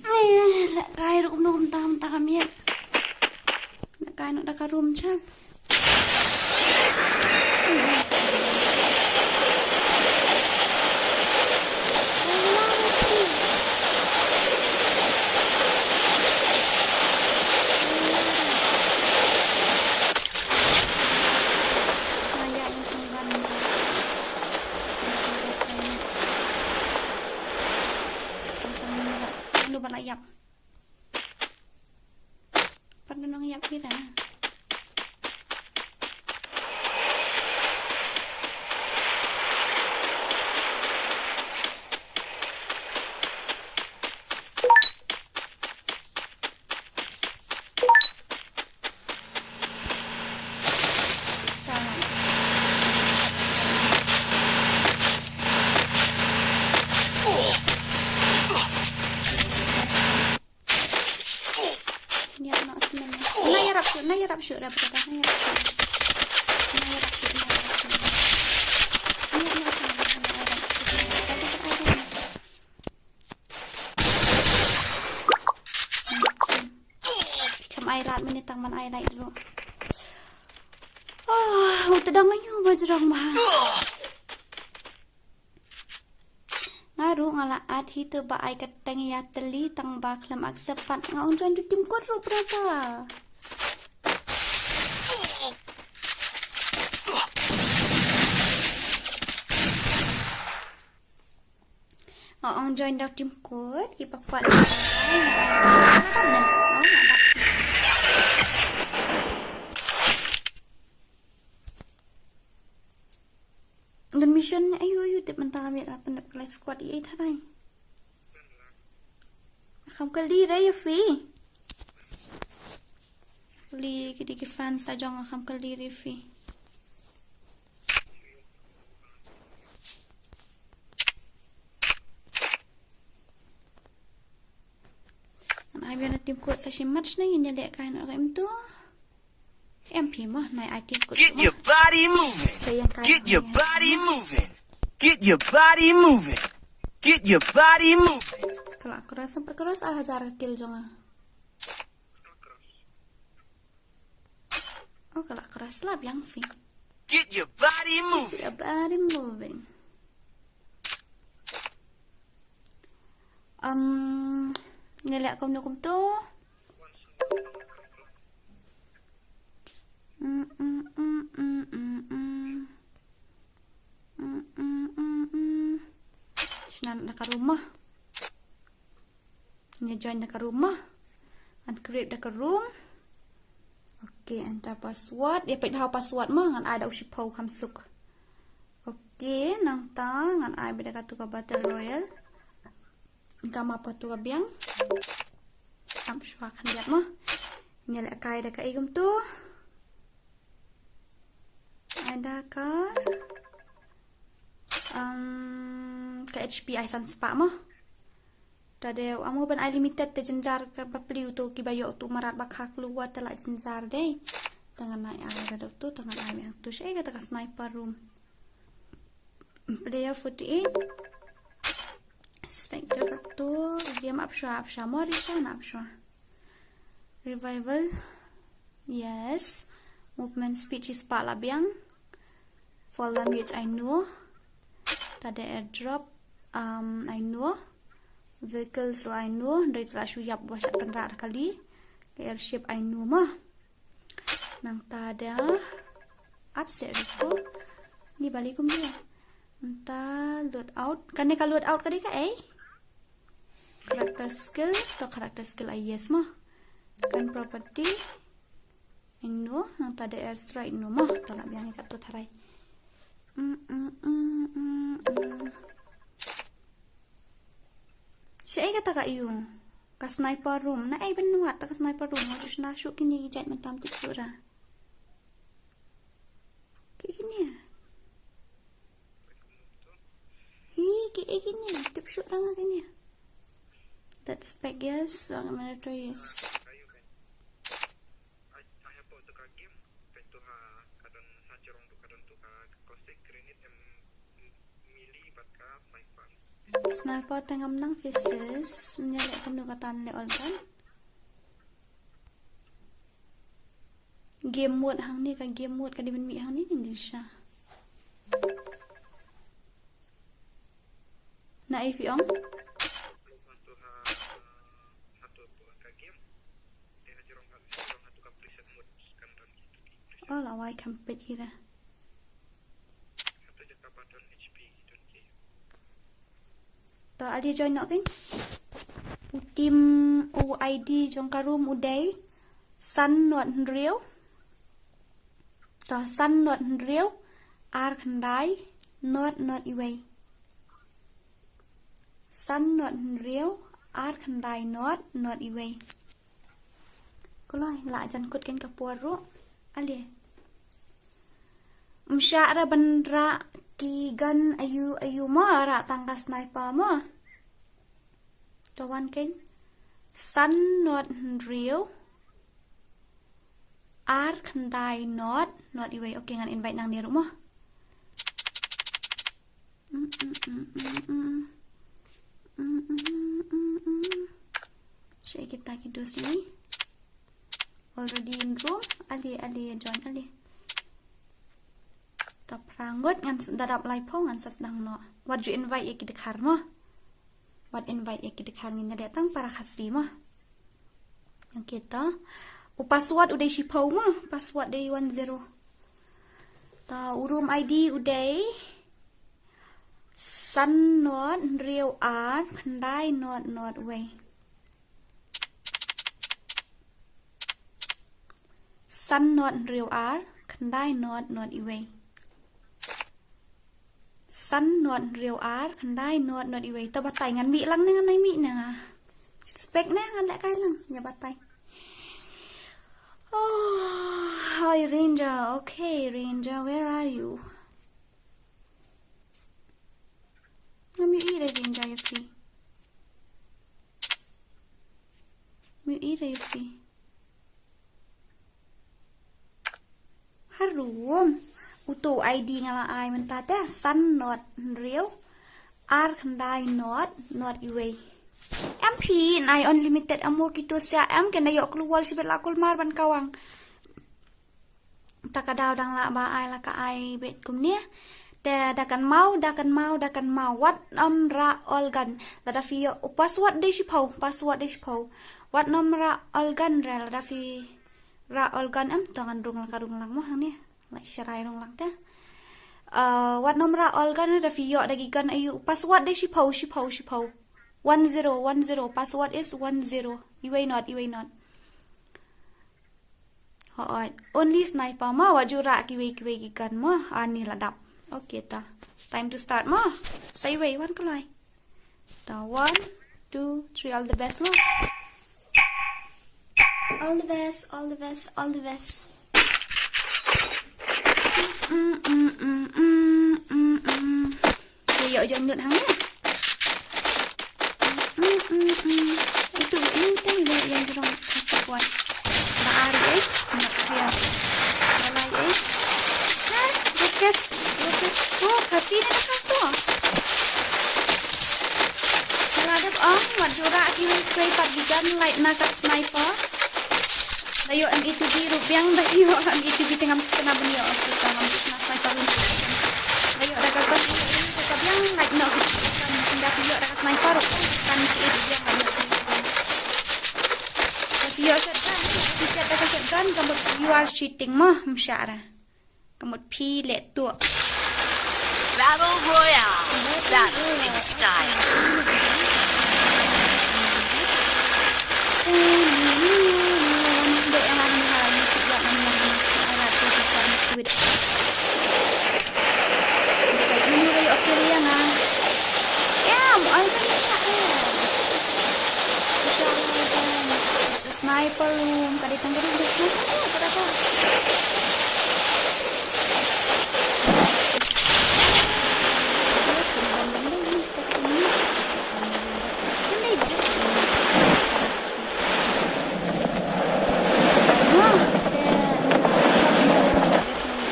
Ai, la kai ruh kumno kumta kumta ka miet. La kai noh da ka room chang. Pat nong ïap kita. Ïa, na snem. Na ïarap shuh, na ïarap shuh, dah, dah, na ïarap shuh. Na ïarap shuh, na ïarap shuh. Ïa, na snem, na ïarap shuh. Cham ai lat minit tang man ai lat dulu. Ah, uta dang ayu bajrong ma. Nga la add hi tu ba ai ka tang ïa tylli tang ba khlem accept pat. Nga ong join tu team kot ruh brother. Nga ong join da u team kot, ki ba kwah. Ngan mission ayu ayu tip mynta ka miet, ah, pynlep klai squad i ei tharai. Kham kali re ïa phi. Kali ki dei ki fans sa jong kham kali re phi. Ngan ai biang na team kot sa shi match na ngin ïa leh kai na rem tu. Em phi mo, nai ai team kot. Get mo. Your body moving. Sa ïa kai. Get your body moving. Get your body moving. Get your body moving. Ka la cross, ka cross ar hajar ka kill jong nga. Oh, ka la cross la biang phi. Get your body moving. Your body moving. Um, ngi leh kumno kumto. Mm, mm, mm, mm, mm, mm. Mm, mm, mm, mm. Shna na ka room mo. Ngi join da ka room mo. Ngan create da ka room. Okay, enter password. Ïa peit ha u password mo, ngan ai da u shiphew kham suk. Okay, nangta ngan ai beit da katu ka battle royale. Nangta map katu ka biang. Am shwa khyndiat mo. Ngi leh kai da ka ei kumto. Ai da ka, um, ka H P ai san spah mo. Ta de amo ban ai limited te jynjar ka ba pli uto ki ba ïoh tu marat ba khak lu wa te la jynjar de. Ta ngan ai ai da tu, ta ngan ai yang tu shi kata ka sniper room. Player forty-eight. Spectre tu, game ap shwa, ap shwa, mori shwa na ap shwa. Revival. Yes. Movement speed shi spah la biang. Fall damage I know. Ta de airdrop, um, I know. Vehicles ruh I know. Dei ta la shu ïap ba shat pynrah kali. Airship I know mo. Nangta da upset ko. Ni bali kum dia. Nangta loadout. Kane ka loadout ka dei ka ei? Character skill, to character skill ai yes mo. Kan property. Ino, nangta da airstrike no mo. To la biang ka to tharai. Mm, mm, mm, mm, mm. Shi ei kata ka ïu. Ka sniper room. Na ei ban wad ta ka sniper room. Nga ju shna shuh kine ki jait mynta ym tip shuh ra. Ki kine. Hi, ki ei kine. Tip shuh ra nga kine. That spec yes, uh, military yes. Sniper te ngam nang faces, nya leh kumno kata leh all gun. Game mode hangne, ka game mode ka dei ban mih hangne, ngi sha. Na ei phi ong? Oh, la wai kham peit hi ra. To, ale join noh kein. U team, u I D jong ka room u dei san not hynriew. To, san not hynriew, ar khyndai, not not iwei. San not hynriew, ar khyndai, not not iwei. Kloi, la jan kut kein ka por ruh. Ale. Ym shah ra ban rah ki gun aïu aïu mo, rah tang ka sniper mo. To wan kein. San not hynriew, ar khyndai not not iwei. Okay, ngan invite nangne ruh mo. Mm, mm, mm, mm, mm. Mm, mm, mm, mm, mm. Shi ei kita ki dos ni. Already in room. Ale, ale, join, ale. Ka phra ngut ngan s-, da dap laiphew ngan sa sdang noh. Wat ju invite ïa ki dkhar mo. Wat invite ïa ki dkhar, ngin ïa leh tang para Khasi mo. Ïa kita. U password u dei shiphew mo, password dei one zero. Ta u room I D u dei san not hynriew ar khyndai not not wei. San not hynriew ar khyndai not not wei. San not hynriew ar khyndai not not wei. To batai, ngan mih lang ne ngan ai mih ne nga. Spek ne ngan leh kai lang. Ïa batai. Oh, hi Ranger. Okay, Ranger, where are you? Ngam ïohi re Ranger ïa phi. Ngam ïohi re ïa phi. Harum. Uto u I D nga la ai mynta te, san not hynriew ar khyndai not not wei. Em phi, nai unlimited amo kito sha em, kane ïoh klewol shibit la kulmar ban kawang. Ta ka daw dang lah ba ai la ka ai beit kumne. Te da kan mau, da kan mau, da kan mau. Wat nym rah organ. Lada phi ïoh, u password dei shiphew, password dei shiphew. Wat nym rah organ re, lada phi rah organ em, to ngan rung lang ka rung lang mo hangne. Lah sharai rung lang te. Uh, wat nym rah organ re, da phi ïoh da ki gun aïu, u password dei shiphew, shiphew, shiphew. One zero, one zero, password is one zero. Iwei not, iwei not. Hooid, only sniper mo, wat ju rah kiwei kiwei ki gun mo. Ani la dap. Okay ta. Time to start mo. Sa iwei, wan kloi. Ta, one, two, three, all the best mo. All the best, all the best, all the best. Mm, mm, mm. Ïa ïoh jong lut hangne. Mm, mm, mm. Itu, itu, ïa ïoh jong lut hangne. Ba ar eh, not fair. Ba lai eh. Ha, Rukes, Rukes, oh, Khasi ne ka to. Ka la dep ong, wat ju rah kiwei kiwei pat ki gun, lait na ka sniper. Da ïoh M A two B ruh biang, da ïoh M A two B te ngam kena ban ïoh, kita ngam kena sniper ruh. Da ïoh da ka gun, da ka biang, lait noh. Ynda ïoh da ka sniper ruh, kan ki biang, lait noh. Da ïoh shotgun, ki shot da ka shotgun, ka mut you are cheating mo, ym shah ra. Ka mut phi leh tuh. Battle Royale. Battle in style. Sniper room, ka dei tang ka dei sniper room, ka dei tang.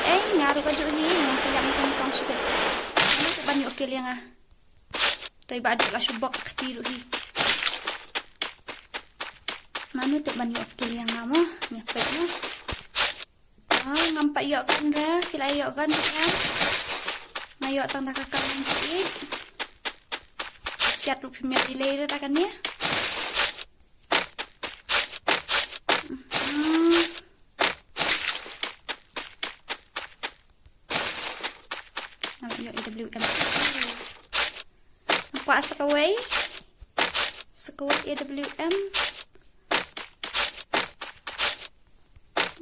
Ei, nga ruh ka juh hi, nga sa ïap nyngkong nyngkong shuh. Mano tip ban ïoh kill ïa nga? Toi ba dei la shu bok kti ruh hi. Mano tip ban ïoh kill ïa nga mo? Nga peit mo. Ah, ngam pat ïoh gun re, phi la ïoh gun re em. Nga ïoh tang da ka kar nine eight. Siat ruh phim ïoh delay re da kane. Hmm. Nga la ïoh A W M. Nga kwah sa kawei. Sa kawei A W M.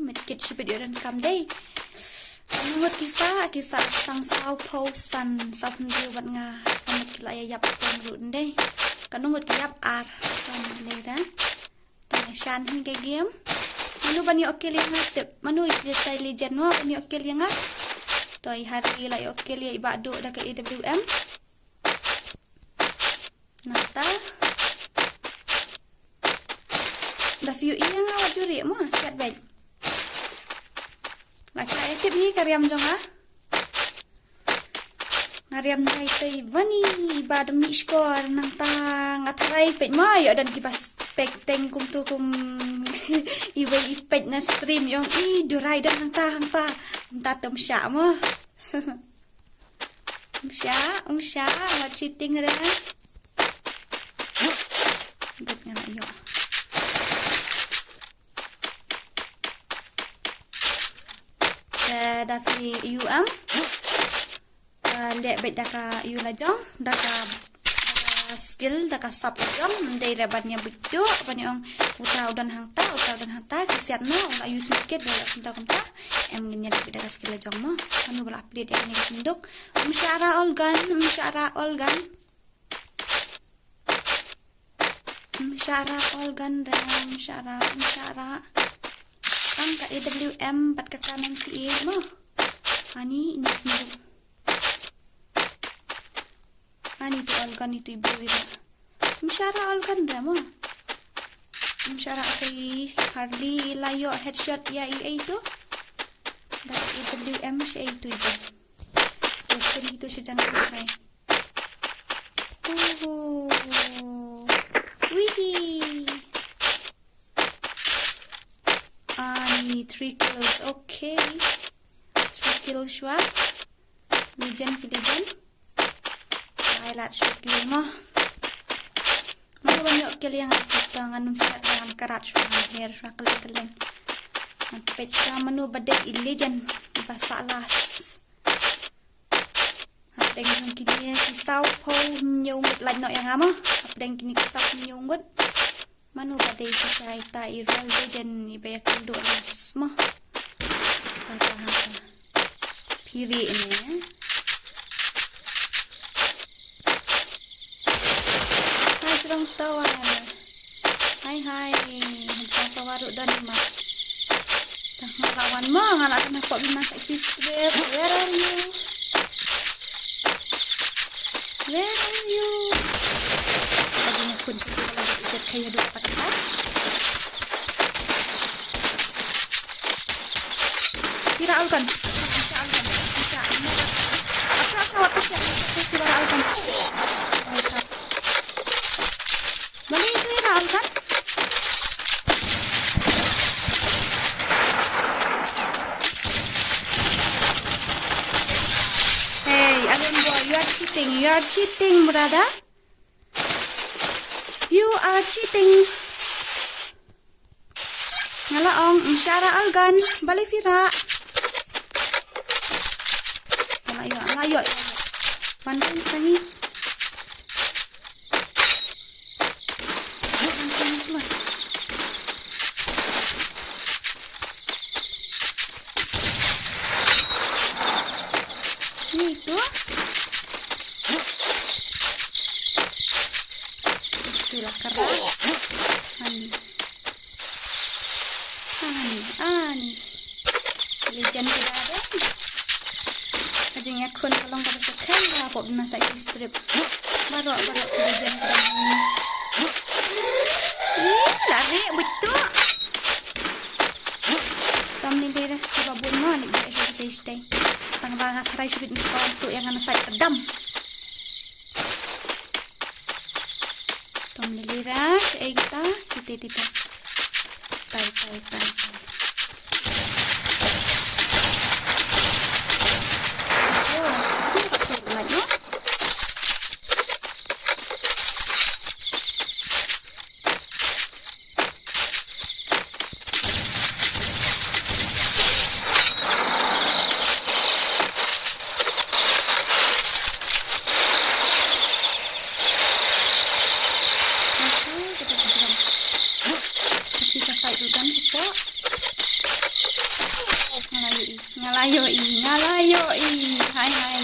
Medkit shibit ïoh donkam dei. Ngut ki sah, ki sah tang saw phew san, saw phew hynriew bad nga. Ngut ki la ïa ïap tang ruh dei. Ka ngut ki ïap ar. Tang lei da. Tang shan hi ka game. Mano ban ïoh kill ïa nga tip. Mano ïa tai legend mo ban ïoh kill ïa nga. Toi hari la ïoh kill ïa i Bah Duh da ka A W M. Nangta. Da phi ïohi ïa nga wat ju rieh mo, siat beit. La ka ïa tip hi ka riam jong nga. Nga riam dei tei bani ba dum ni skor nangta nga tharai peit mo ïoh don kiba spectating kumtu kum iwei i peit na stream ïong i durai don hangta hangta. Kumta tum sha mo. Ym shah, ym shah, wat cheating re. Da phi ïoh em. Ka leh beit da ka ïoh la jong, da ka, da ka skill, da ka sap la jong, ym dei re ban ïa buit tu, ban ïa ong uta u don hangta, uta u don hangta, ki siat no, u la use kit, u la kumta kumta. Em ngin ïa leh beit da ka skill la jong mo. Mano ba la update ïa kane ka synduk. Ym shah rah Olgan, ym shah rah Olgan. Ym shah rah Olgan re, ym shah rah, ym shah rah. Tang ka A W M bad ka K ninety eight mo. Ani ini sendiri. Ani tu Olgan itu ibu ira. Ym shah rah Olgan re mo. Ym shah rah kai Harley la ïoh headshot ïa i ei tu. Da A W M shi ei tu ibu. Itu sejang kai. Uhu. Wihi. Ani three kills. Okay. Three kills shuwa. Legend ki legend. Ai lad shuwa ki mo. Mano ban ïoh kill ïa nga, kita ngan ym siat, ngan karat shuwa, ngan her shuwa kylleng kylleng. Ngan peit shuwa mano ba dei i legend ba sah last. Hapdeng jong kine ki sawphew hynñiew ngut lait noh ïa nga mo. Hapdeng kine ki sawphew hynñiew ngut. Mano ba dei shisha ita i real legend iba ïakynduh last mo. Ta ta ha ta. Phi ri ne. Hai jrong tawar. Hai hai. Jrong tawar ruh don ma. Tang nga la wan mo, nga la tang pop bima sa ki strip. Where are you? Where are you? Ka jingïakhun sha ki ba la share khaïi haduh katta katta. Phi rah Olgan. Phi rah Olgan. Phi rah Olgan. Phi rah Olgan. Phi rah Olgan. Balei ito i rah Olgan? Hey, Alun boy, you are cheating. You are cheating, brother. You are cheating. Nga la ong, ym shah rah Olgan, balei phi rah? Nga la ïoh, nga la ïoh. Wan, wan, tangi. Wan, tangi, keluar. Ni tu. Mesti lah keras. Ani. Ani, ani. Legend kita deh. Ka jingïakhun ka long kaba shyrkhei, la pop bima sa ki strip. Baroh, baroh ki legend kita ni. Ih, lari buit tu. Tam ni dei dah, cuba bun ma ni dei shatei shatei. Tang ba nga tharai shibit ni skor tu ïa nga na sait pedam. Tom lili ras, eh, kita, kita, kita. Tai, tai, tai, tai. Oh, ini tak turun lagi. Nga la ïohi, nga la ïohi, nga la ïohi. Hai, hai.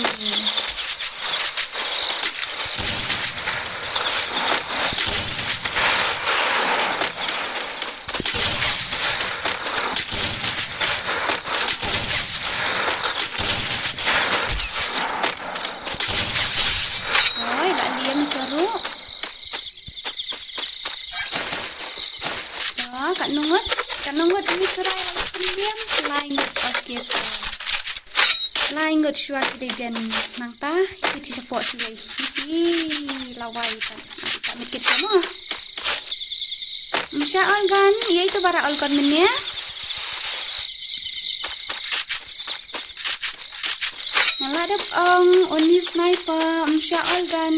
Oi, la liam ito ruh. Ito, katno ngut? Katno ngut ini surai la liam? Lai ngut, okay, ito. Lai ngut shuwa ki dei jen. Nangta, ito shapoh siwei. Ito, lawai ito. Ito, mit kit semua. Ym shah Olgan, ïa ito ba rah Olgan mynne. Nga la dep ong, only sniper, ym shah Olgan.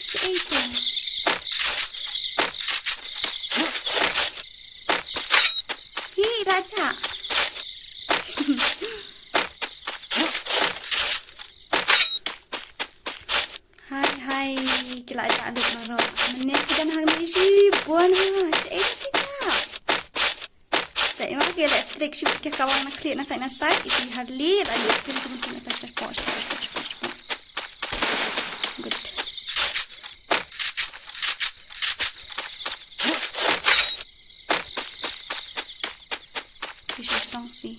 Shaei to? Acha. Hai, hai, ki la jah lut baroh. Mynne ki don hangne shibun ha, shaei ki jah. Te ïa ki la trick shu ki kawang na khlieh na side na side, iti Harley, la ïa ki shu ki na touch touch pot, pot, pot, pot, pot. Good. Phi shu strong phi.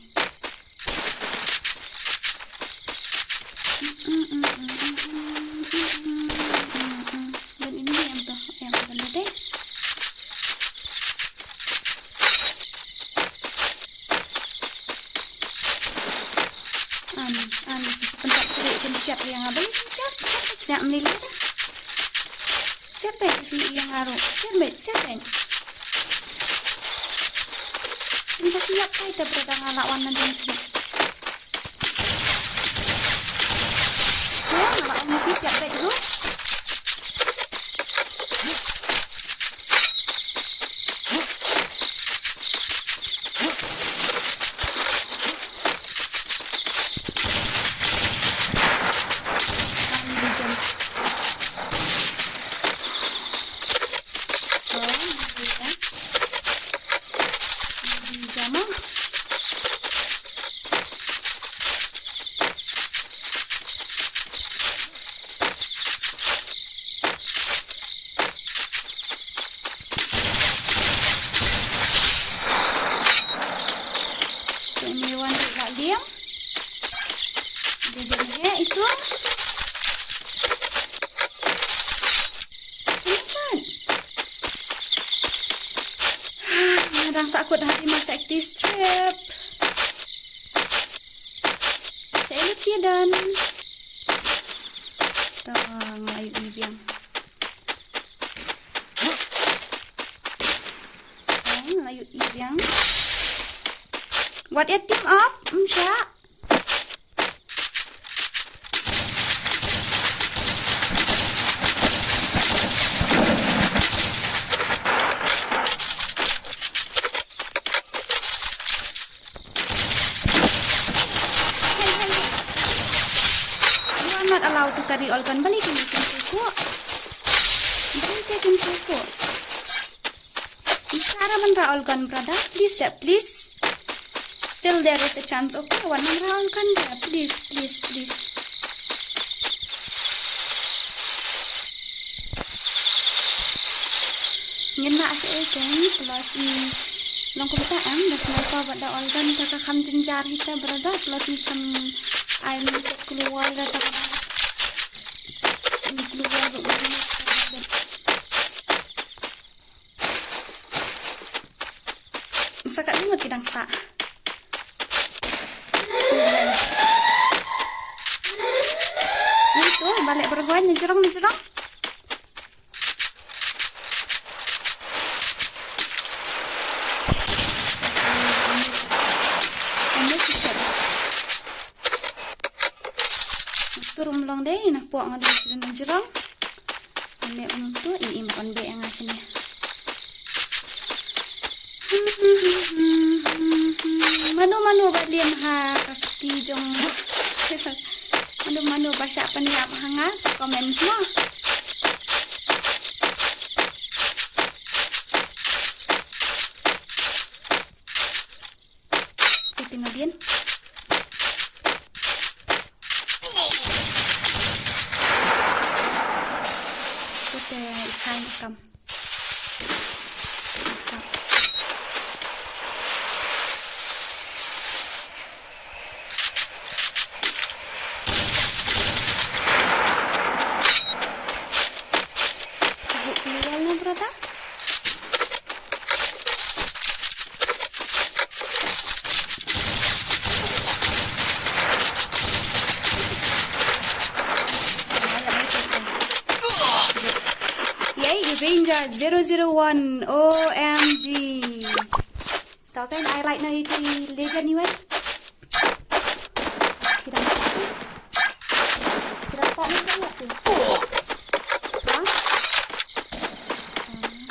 Dan ini yang tu, yang benda deh. An, an, pynshah shuh, pynshah ïa nga, beli pynshah, pynshah, pynshah, mlili dah. Siap, peit, pynshah ïa nga ruh. Siap, peit, siap, peit. Pynshah siap, peit, te brother nga la wan na dong sini. Te nga la wan movie, siap, peit, ruh. Ini wan ri la liang. Dia jadi eh itu. Selamat. Nga dang sakut hati masa active strip. Saya lihat dia dan. Tang ayu ibiang. Tang ayu ibiang. What a team up, msha. You are not allowed to carry all gun. Balik ini, kim suku. Balik, kim suku. Ishara man ra all gun, brother. Please, sir, please. Still there is a chance. Okay, wan man ra all gun, brother. Please, please, please. Ngin lah sha eke, plus i long kumta em, da sniper bad da all gun, ta ka kham jynjar hi ta, brother, plus i kham ai ni ket klur da ta ka. Ni klur da ni. Sa ka ngut ki dang sa. Itu balik berhuan ni jerong, ni jerong. Tur um long dei na pok nga dei na jerong. Ane um tu i im kon be nga sini. Mano mano ba liam ha ka kti jong. Mano mano ba shah pynïap ha nga sa comments mo. Te pynbiang. Te i khan kam. Sa. Ibu keluar lah, brother. Yay, Avenger zero zero one, O M G. Tau kan, I right now iti legend ni wan. Kita masak. Kita masak ni kan, ya, Fi? Ha? Hmm.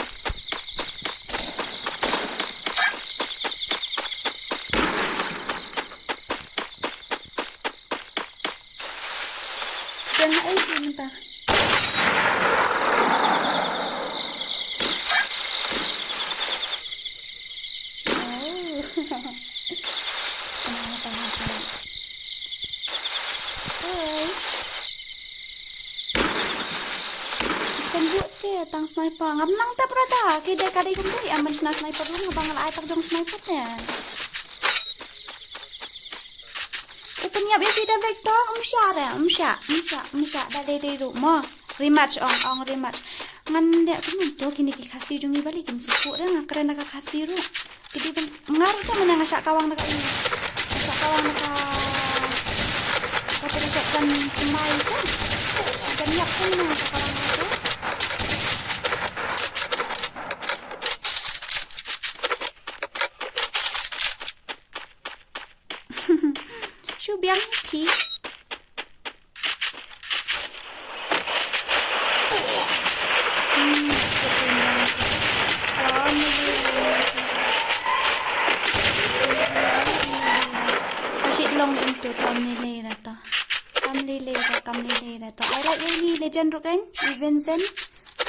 Sniper ngam nang tap rata. Ki dei ka dei kumta, ïa man shna sniper ruh nga ba nga la ai tak jong sniper te. Open ïap ïa ki da vector, um shah re, um shah, um shah, um shah, da dei dei ruh mo. Rematch ong, ong rematch. Ngan dei kumto kine ki Khasi jong ngi balei kim sngewthuh re, nga kren da ka Khasi ruh. Ki dei ban nga ruh te mynne nga shah kawang da ka i. Nga shah kawang da ka, ka pynshah kan kumbai te. Kan ïap te mynne nga shah kawang da ka. Shu biang phi. Hmm, Ashit long into Tom Lily ra to. Kam Lily ra, Kam Lily ra to. Ai la ïa i Legend ruh kan, i Vincent.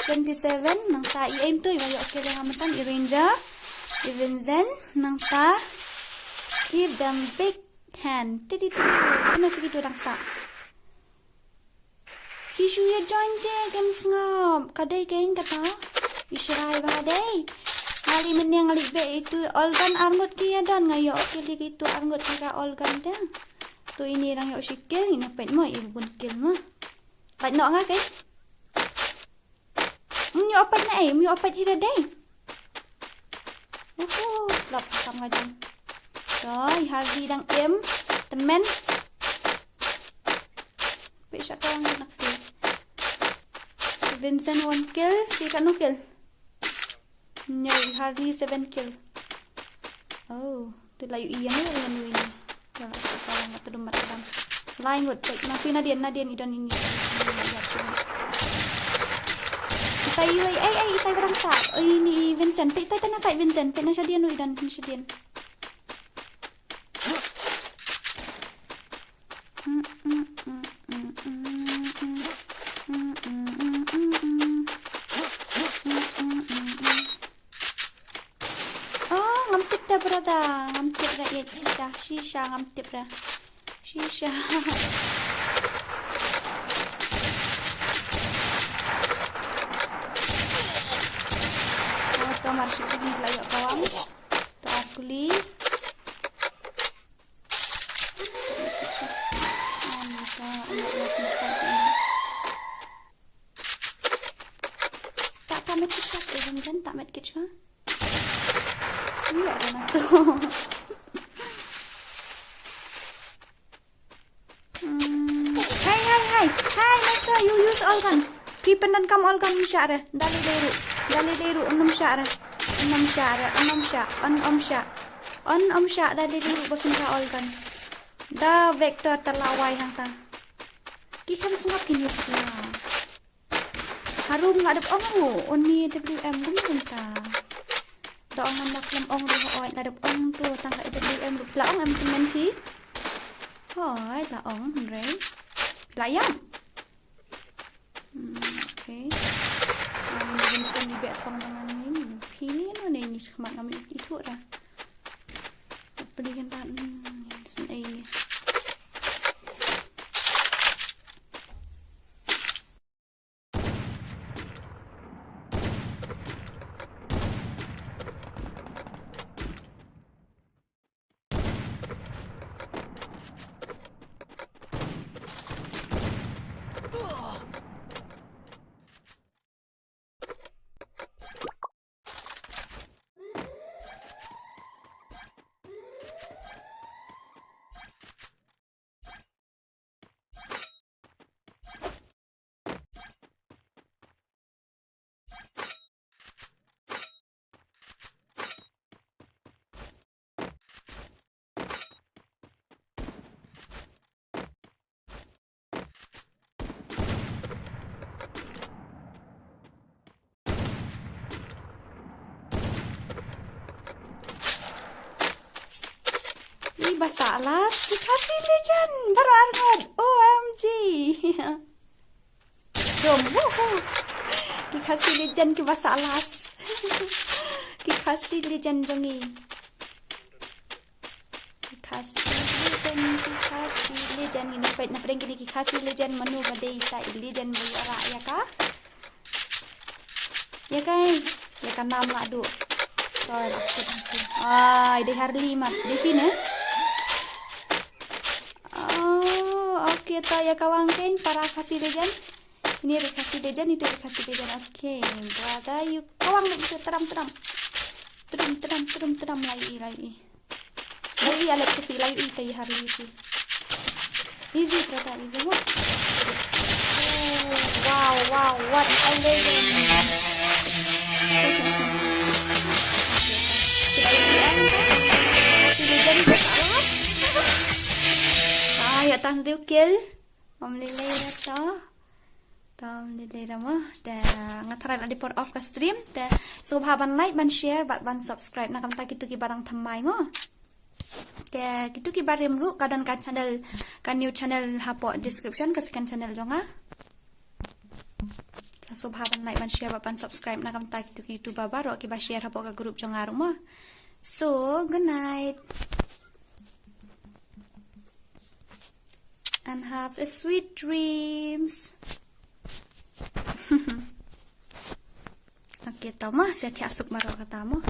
Twenty-seven, nangta i aim to, i ba ïoh kill ha mynta i Ranger. I Vincent, nangta. Give them big hand. Tidi tidi. Kumno sa kito dang sah. Ki shu ïa join te, kim sngap. Ka dei kein kata. I shrai ba dei. Nga lei mynne nga lei beh itu Olgan arngut ki ïa don, nga ïoh kill ïa kitu arngut ki ka Olgan te. To ini dang ïoh shi kill, ina peit mo, i bun kill mo. Peit noh nga kein. Ym ïoh peit na ei, ym ïoh peit ira dei. Uhu, lop kam nga jam. Doi, Hardy dang im. Tymmen. Peit sha kawang na kti. Vincent one kill, si ka no kill. Nyei, Hardy seven kill. Oh. Te la ïohi ïa ngi, ïa ngi. Te la, te la, te dum mat dum. Lai ngut, te, na phi Nadien, Nadien i don ini. Itai, ei, ei, ei, itai barang sa. Oi, ini Vincent, te, te, te na sa Vincent, te na shadien, i don, na shadien. Oh, ngam tip te brother, ngam tip re ïa shisha, shisha ngam tip re. Shisha. Oh, to mar shi kuli la ïoh kawang. To ar kuli. Ani ka, ani ka, ani ka. Tak, tak medkit shwa, eh, Vincent, tak medkit shwa. Iya, ada na to. Hmm. Hai, hai, hai. Hai, Nasa, you use all gun. Phi pyndonkam all gun, ym shah re. Da lei lei ruh. Da lei lei ruh, un ym shah re. Un ym shah re, un ym shah, un ym shah. Un ym shah, da lei lei ruh, ba phin ka all gun. Da vector ta la wai hangta. Ki kham sngap kine sla. Harum la dep ong ruh, uni W M gum kumta. Da ong ngam da khlem ong ruh, oi, la dep ong tu tang ka W M ruh. La ong em tymmen phi. Hoi, la ong, hynrei. La ïam. Hmm, okay. Ngam ïoh sngewbha thong da ngan ni. Phi ni no ne ni shikmat ngam ïoh ithuh ra. Peli kan ta, hmm, sngewbha ni. Ih, ba sah last, ki Khasi Legend, baroh arngut, O M G. Dum, woohoo. Ki Khasi Legend ki ba sah last. Ki Khasi Legend jong ngi. Ki Khasi Legend, ki Khasi Legend. Ngin ïa peit na pdeng kine ki Khasi Legend, mano ba dei sa i Legend ba ïoh rah ïa ka. Ya kai, ya ka nam la du. Sorry, bakit. Ai, dei Harley mat. Dei Fine. Oh, okay, to ya ka wang ken para Khasi Legend. Ini ri Khasi Legend, itu ri Khasi Legend. Okay, brother, you kawang na itu teram teram. Teram teram teram teram lai lai. Lai Alex Sophie, lai ita i Harley ita. Easy, brother, easy. What? Oh, wow, wow, what a legend. Sila ita, eh? Sila jadi bos awas. Ah, ya, tang diu kill. Om lele dah to. Tom de de ramo. Te nga tharai la di por off ka stream. Te sngewbha ban like, ban share, bad ban subscribe na ka bynta kitu ki ba dang thymmai mo. Te kitu ki barim ruh ka don ka channel, ka new channel hapoh description, ka second channel jong nga. Te sngewbha ban like, ban share, bad ban subscribe na ka bynta kitu ki YouTuber baroh ki ba share hapoh ka group jong nga ruh mo. So, good night. And have a sweet dreams. Okay, to mo, sa thiah suk baroh kata mo.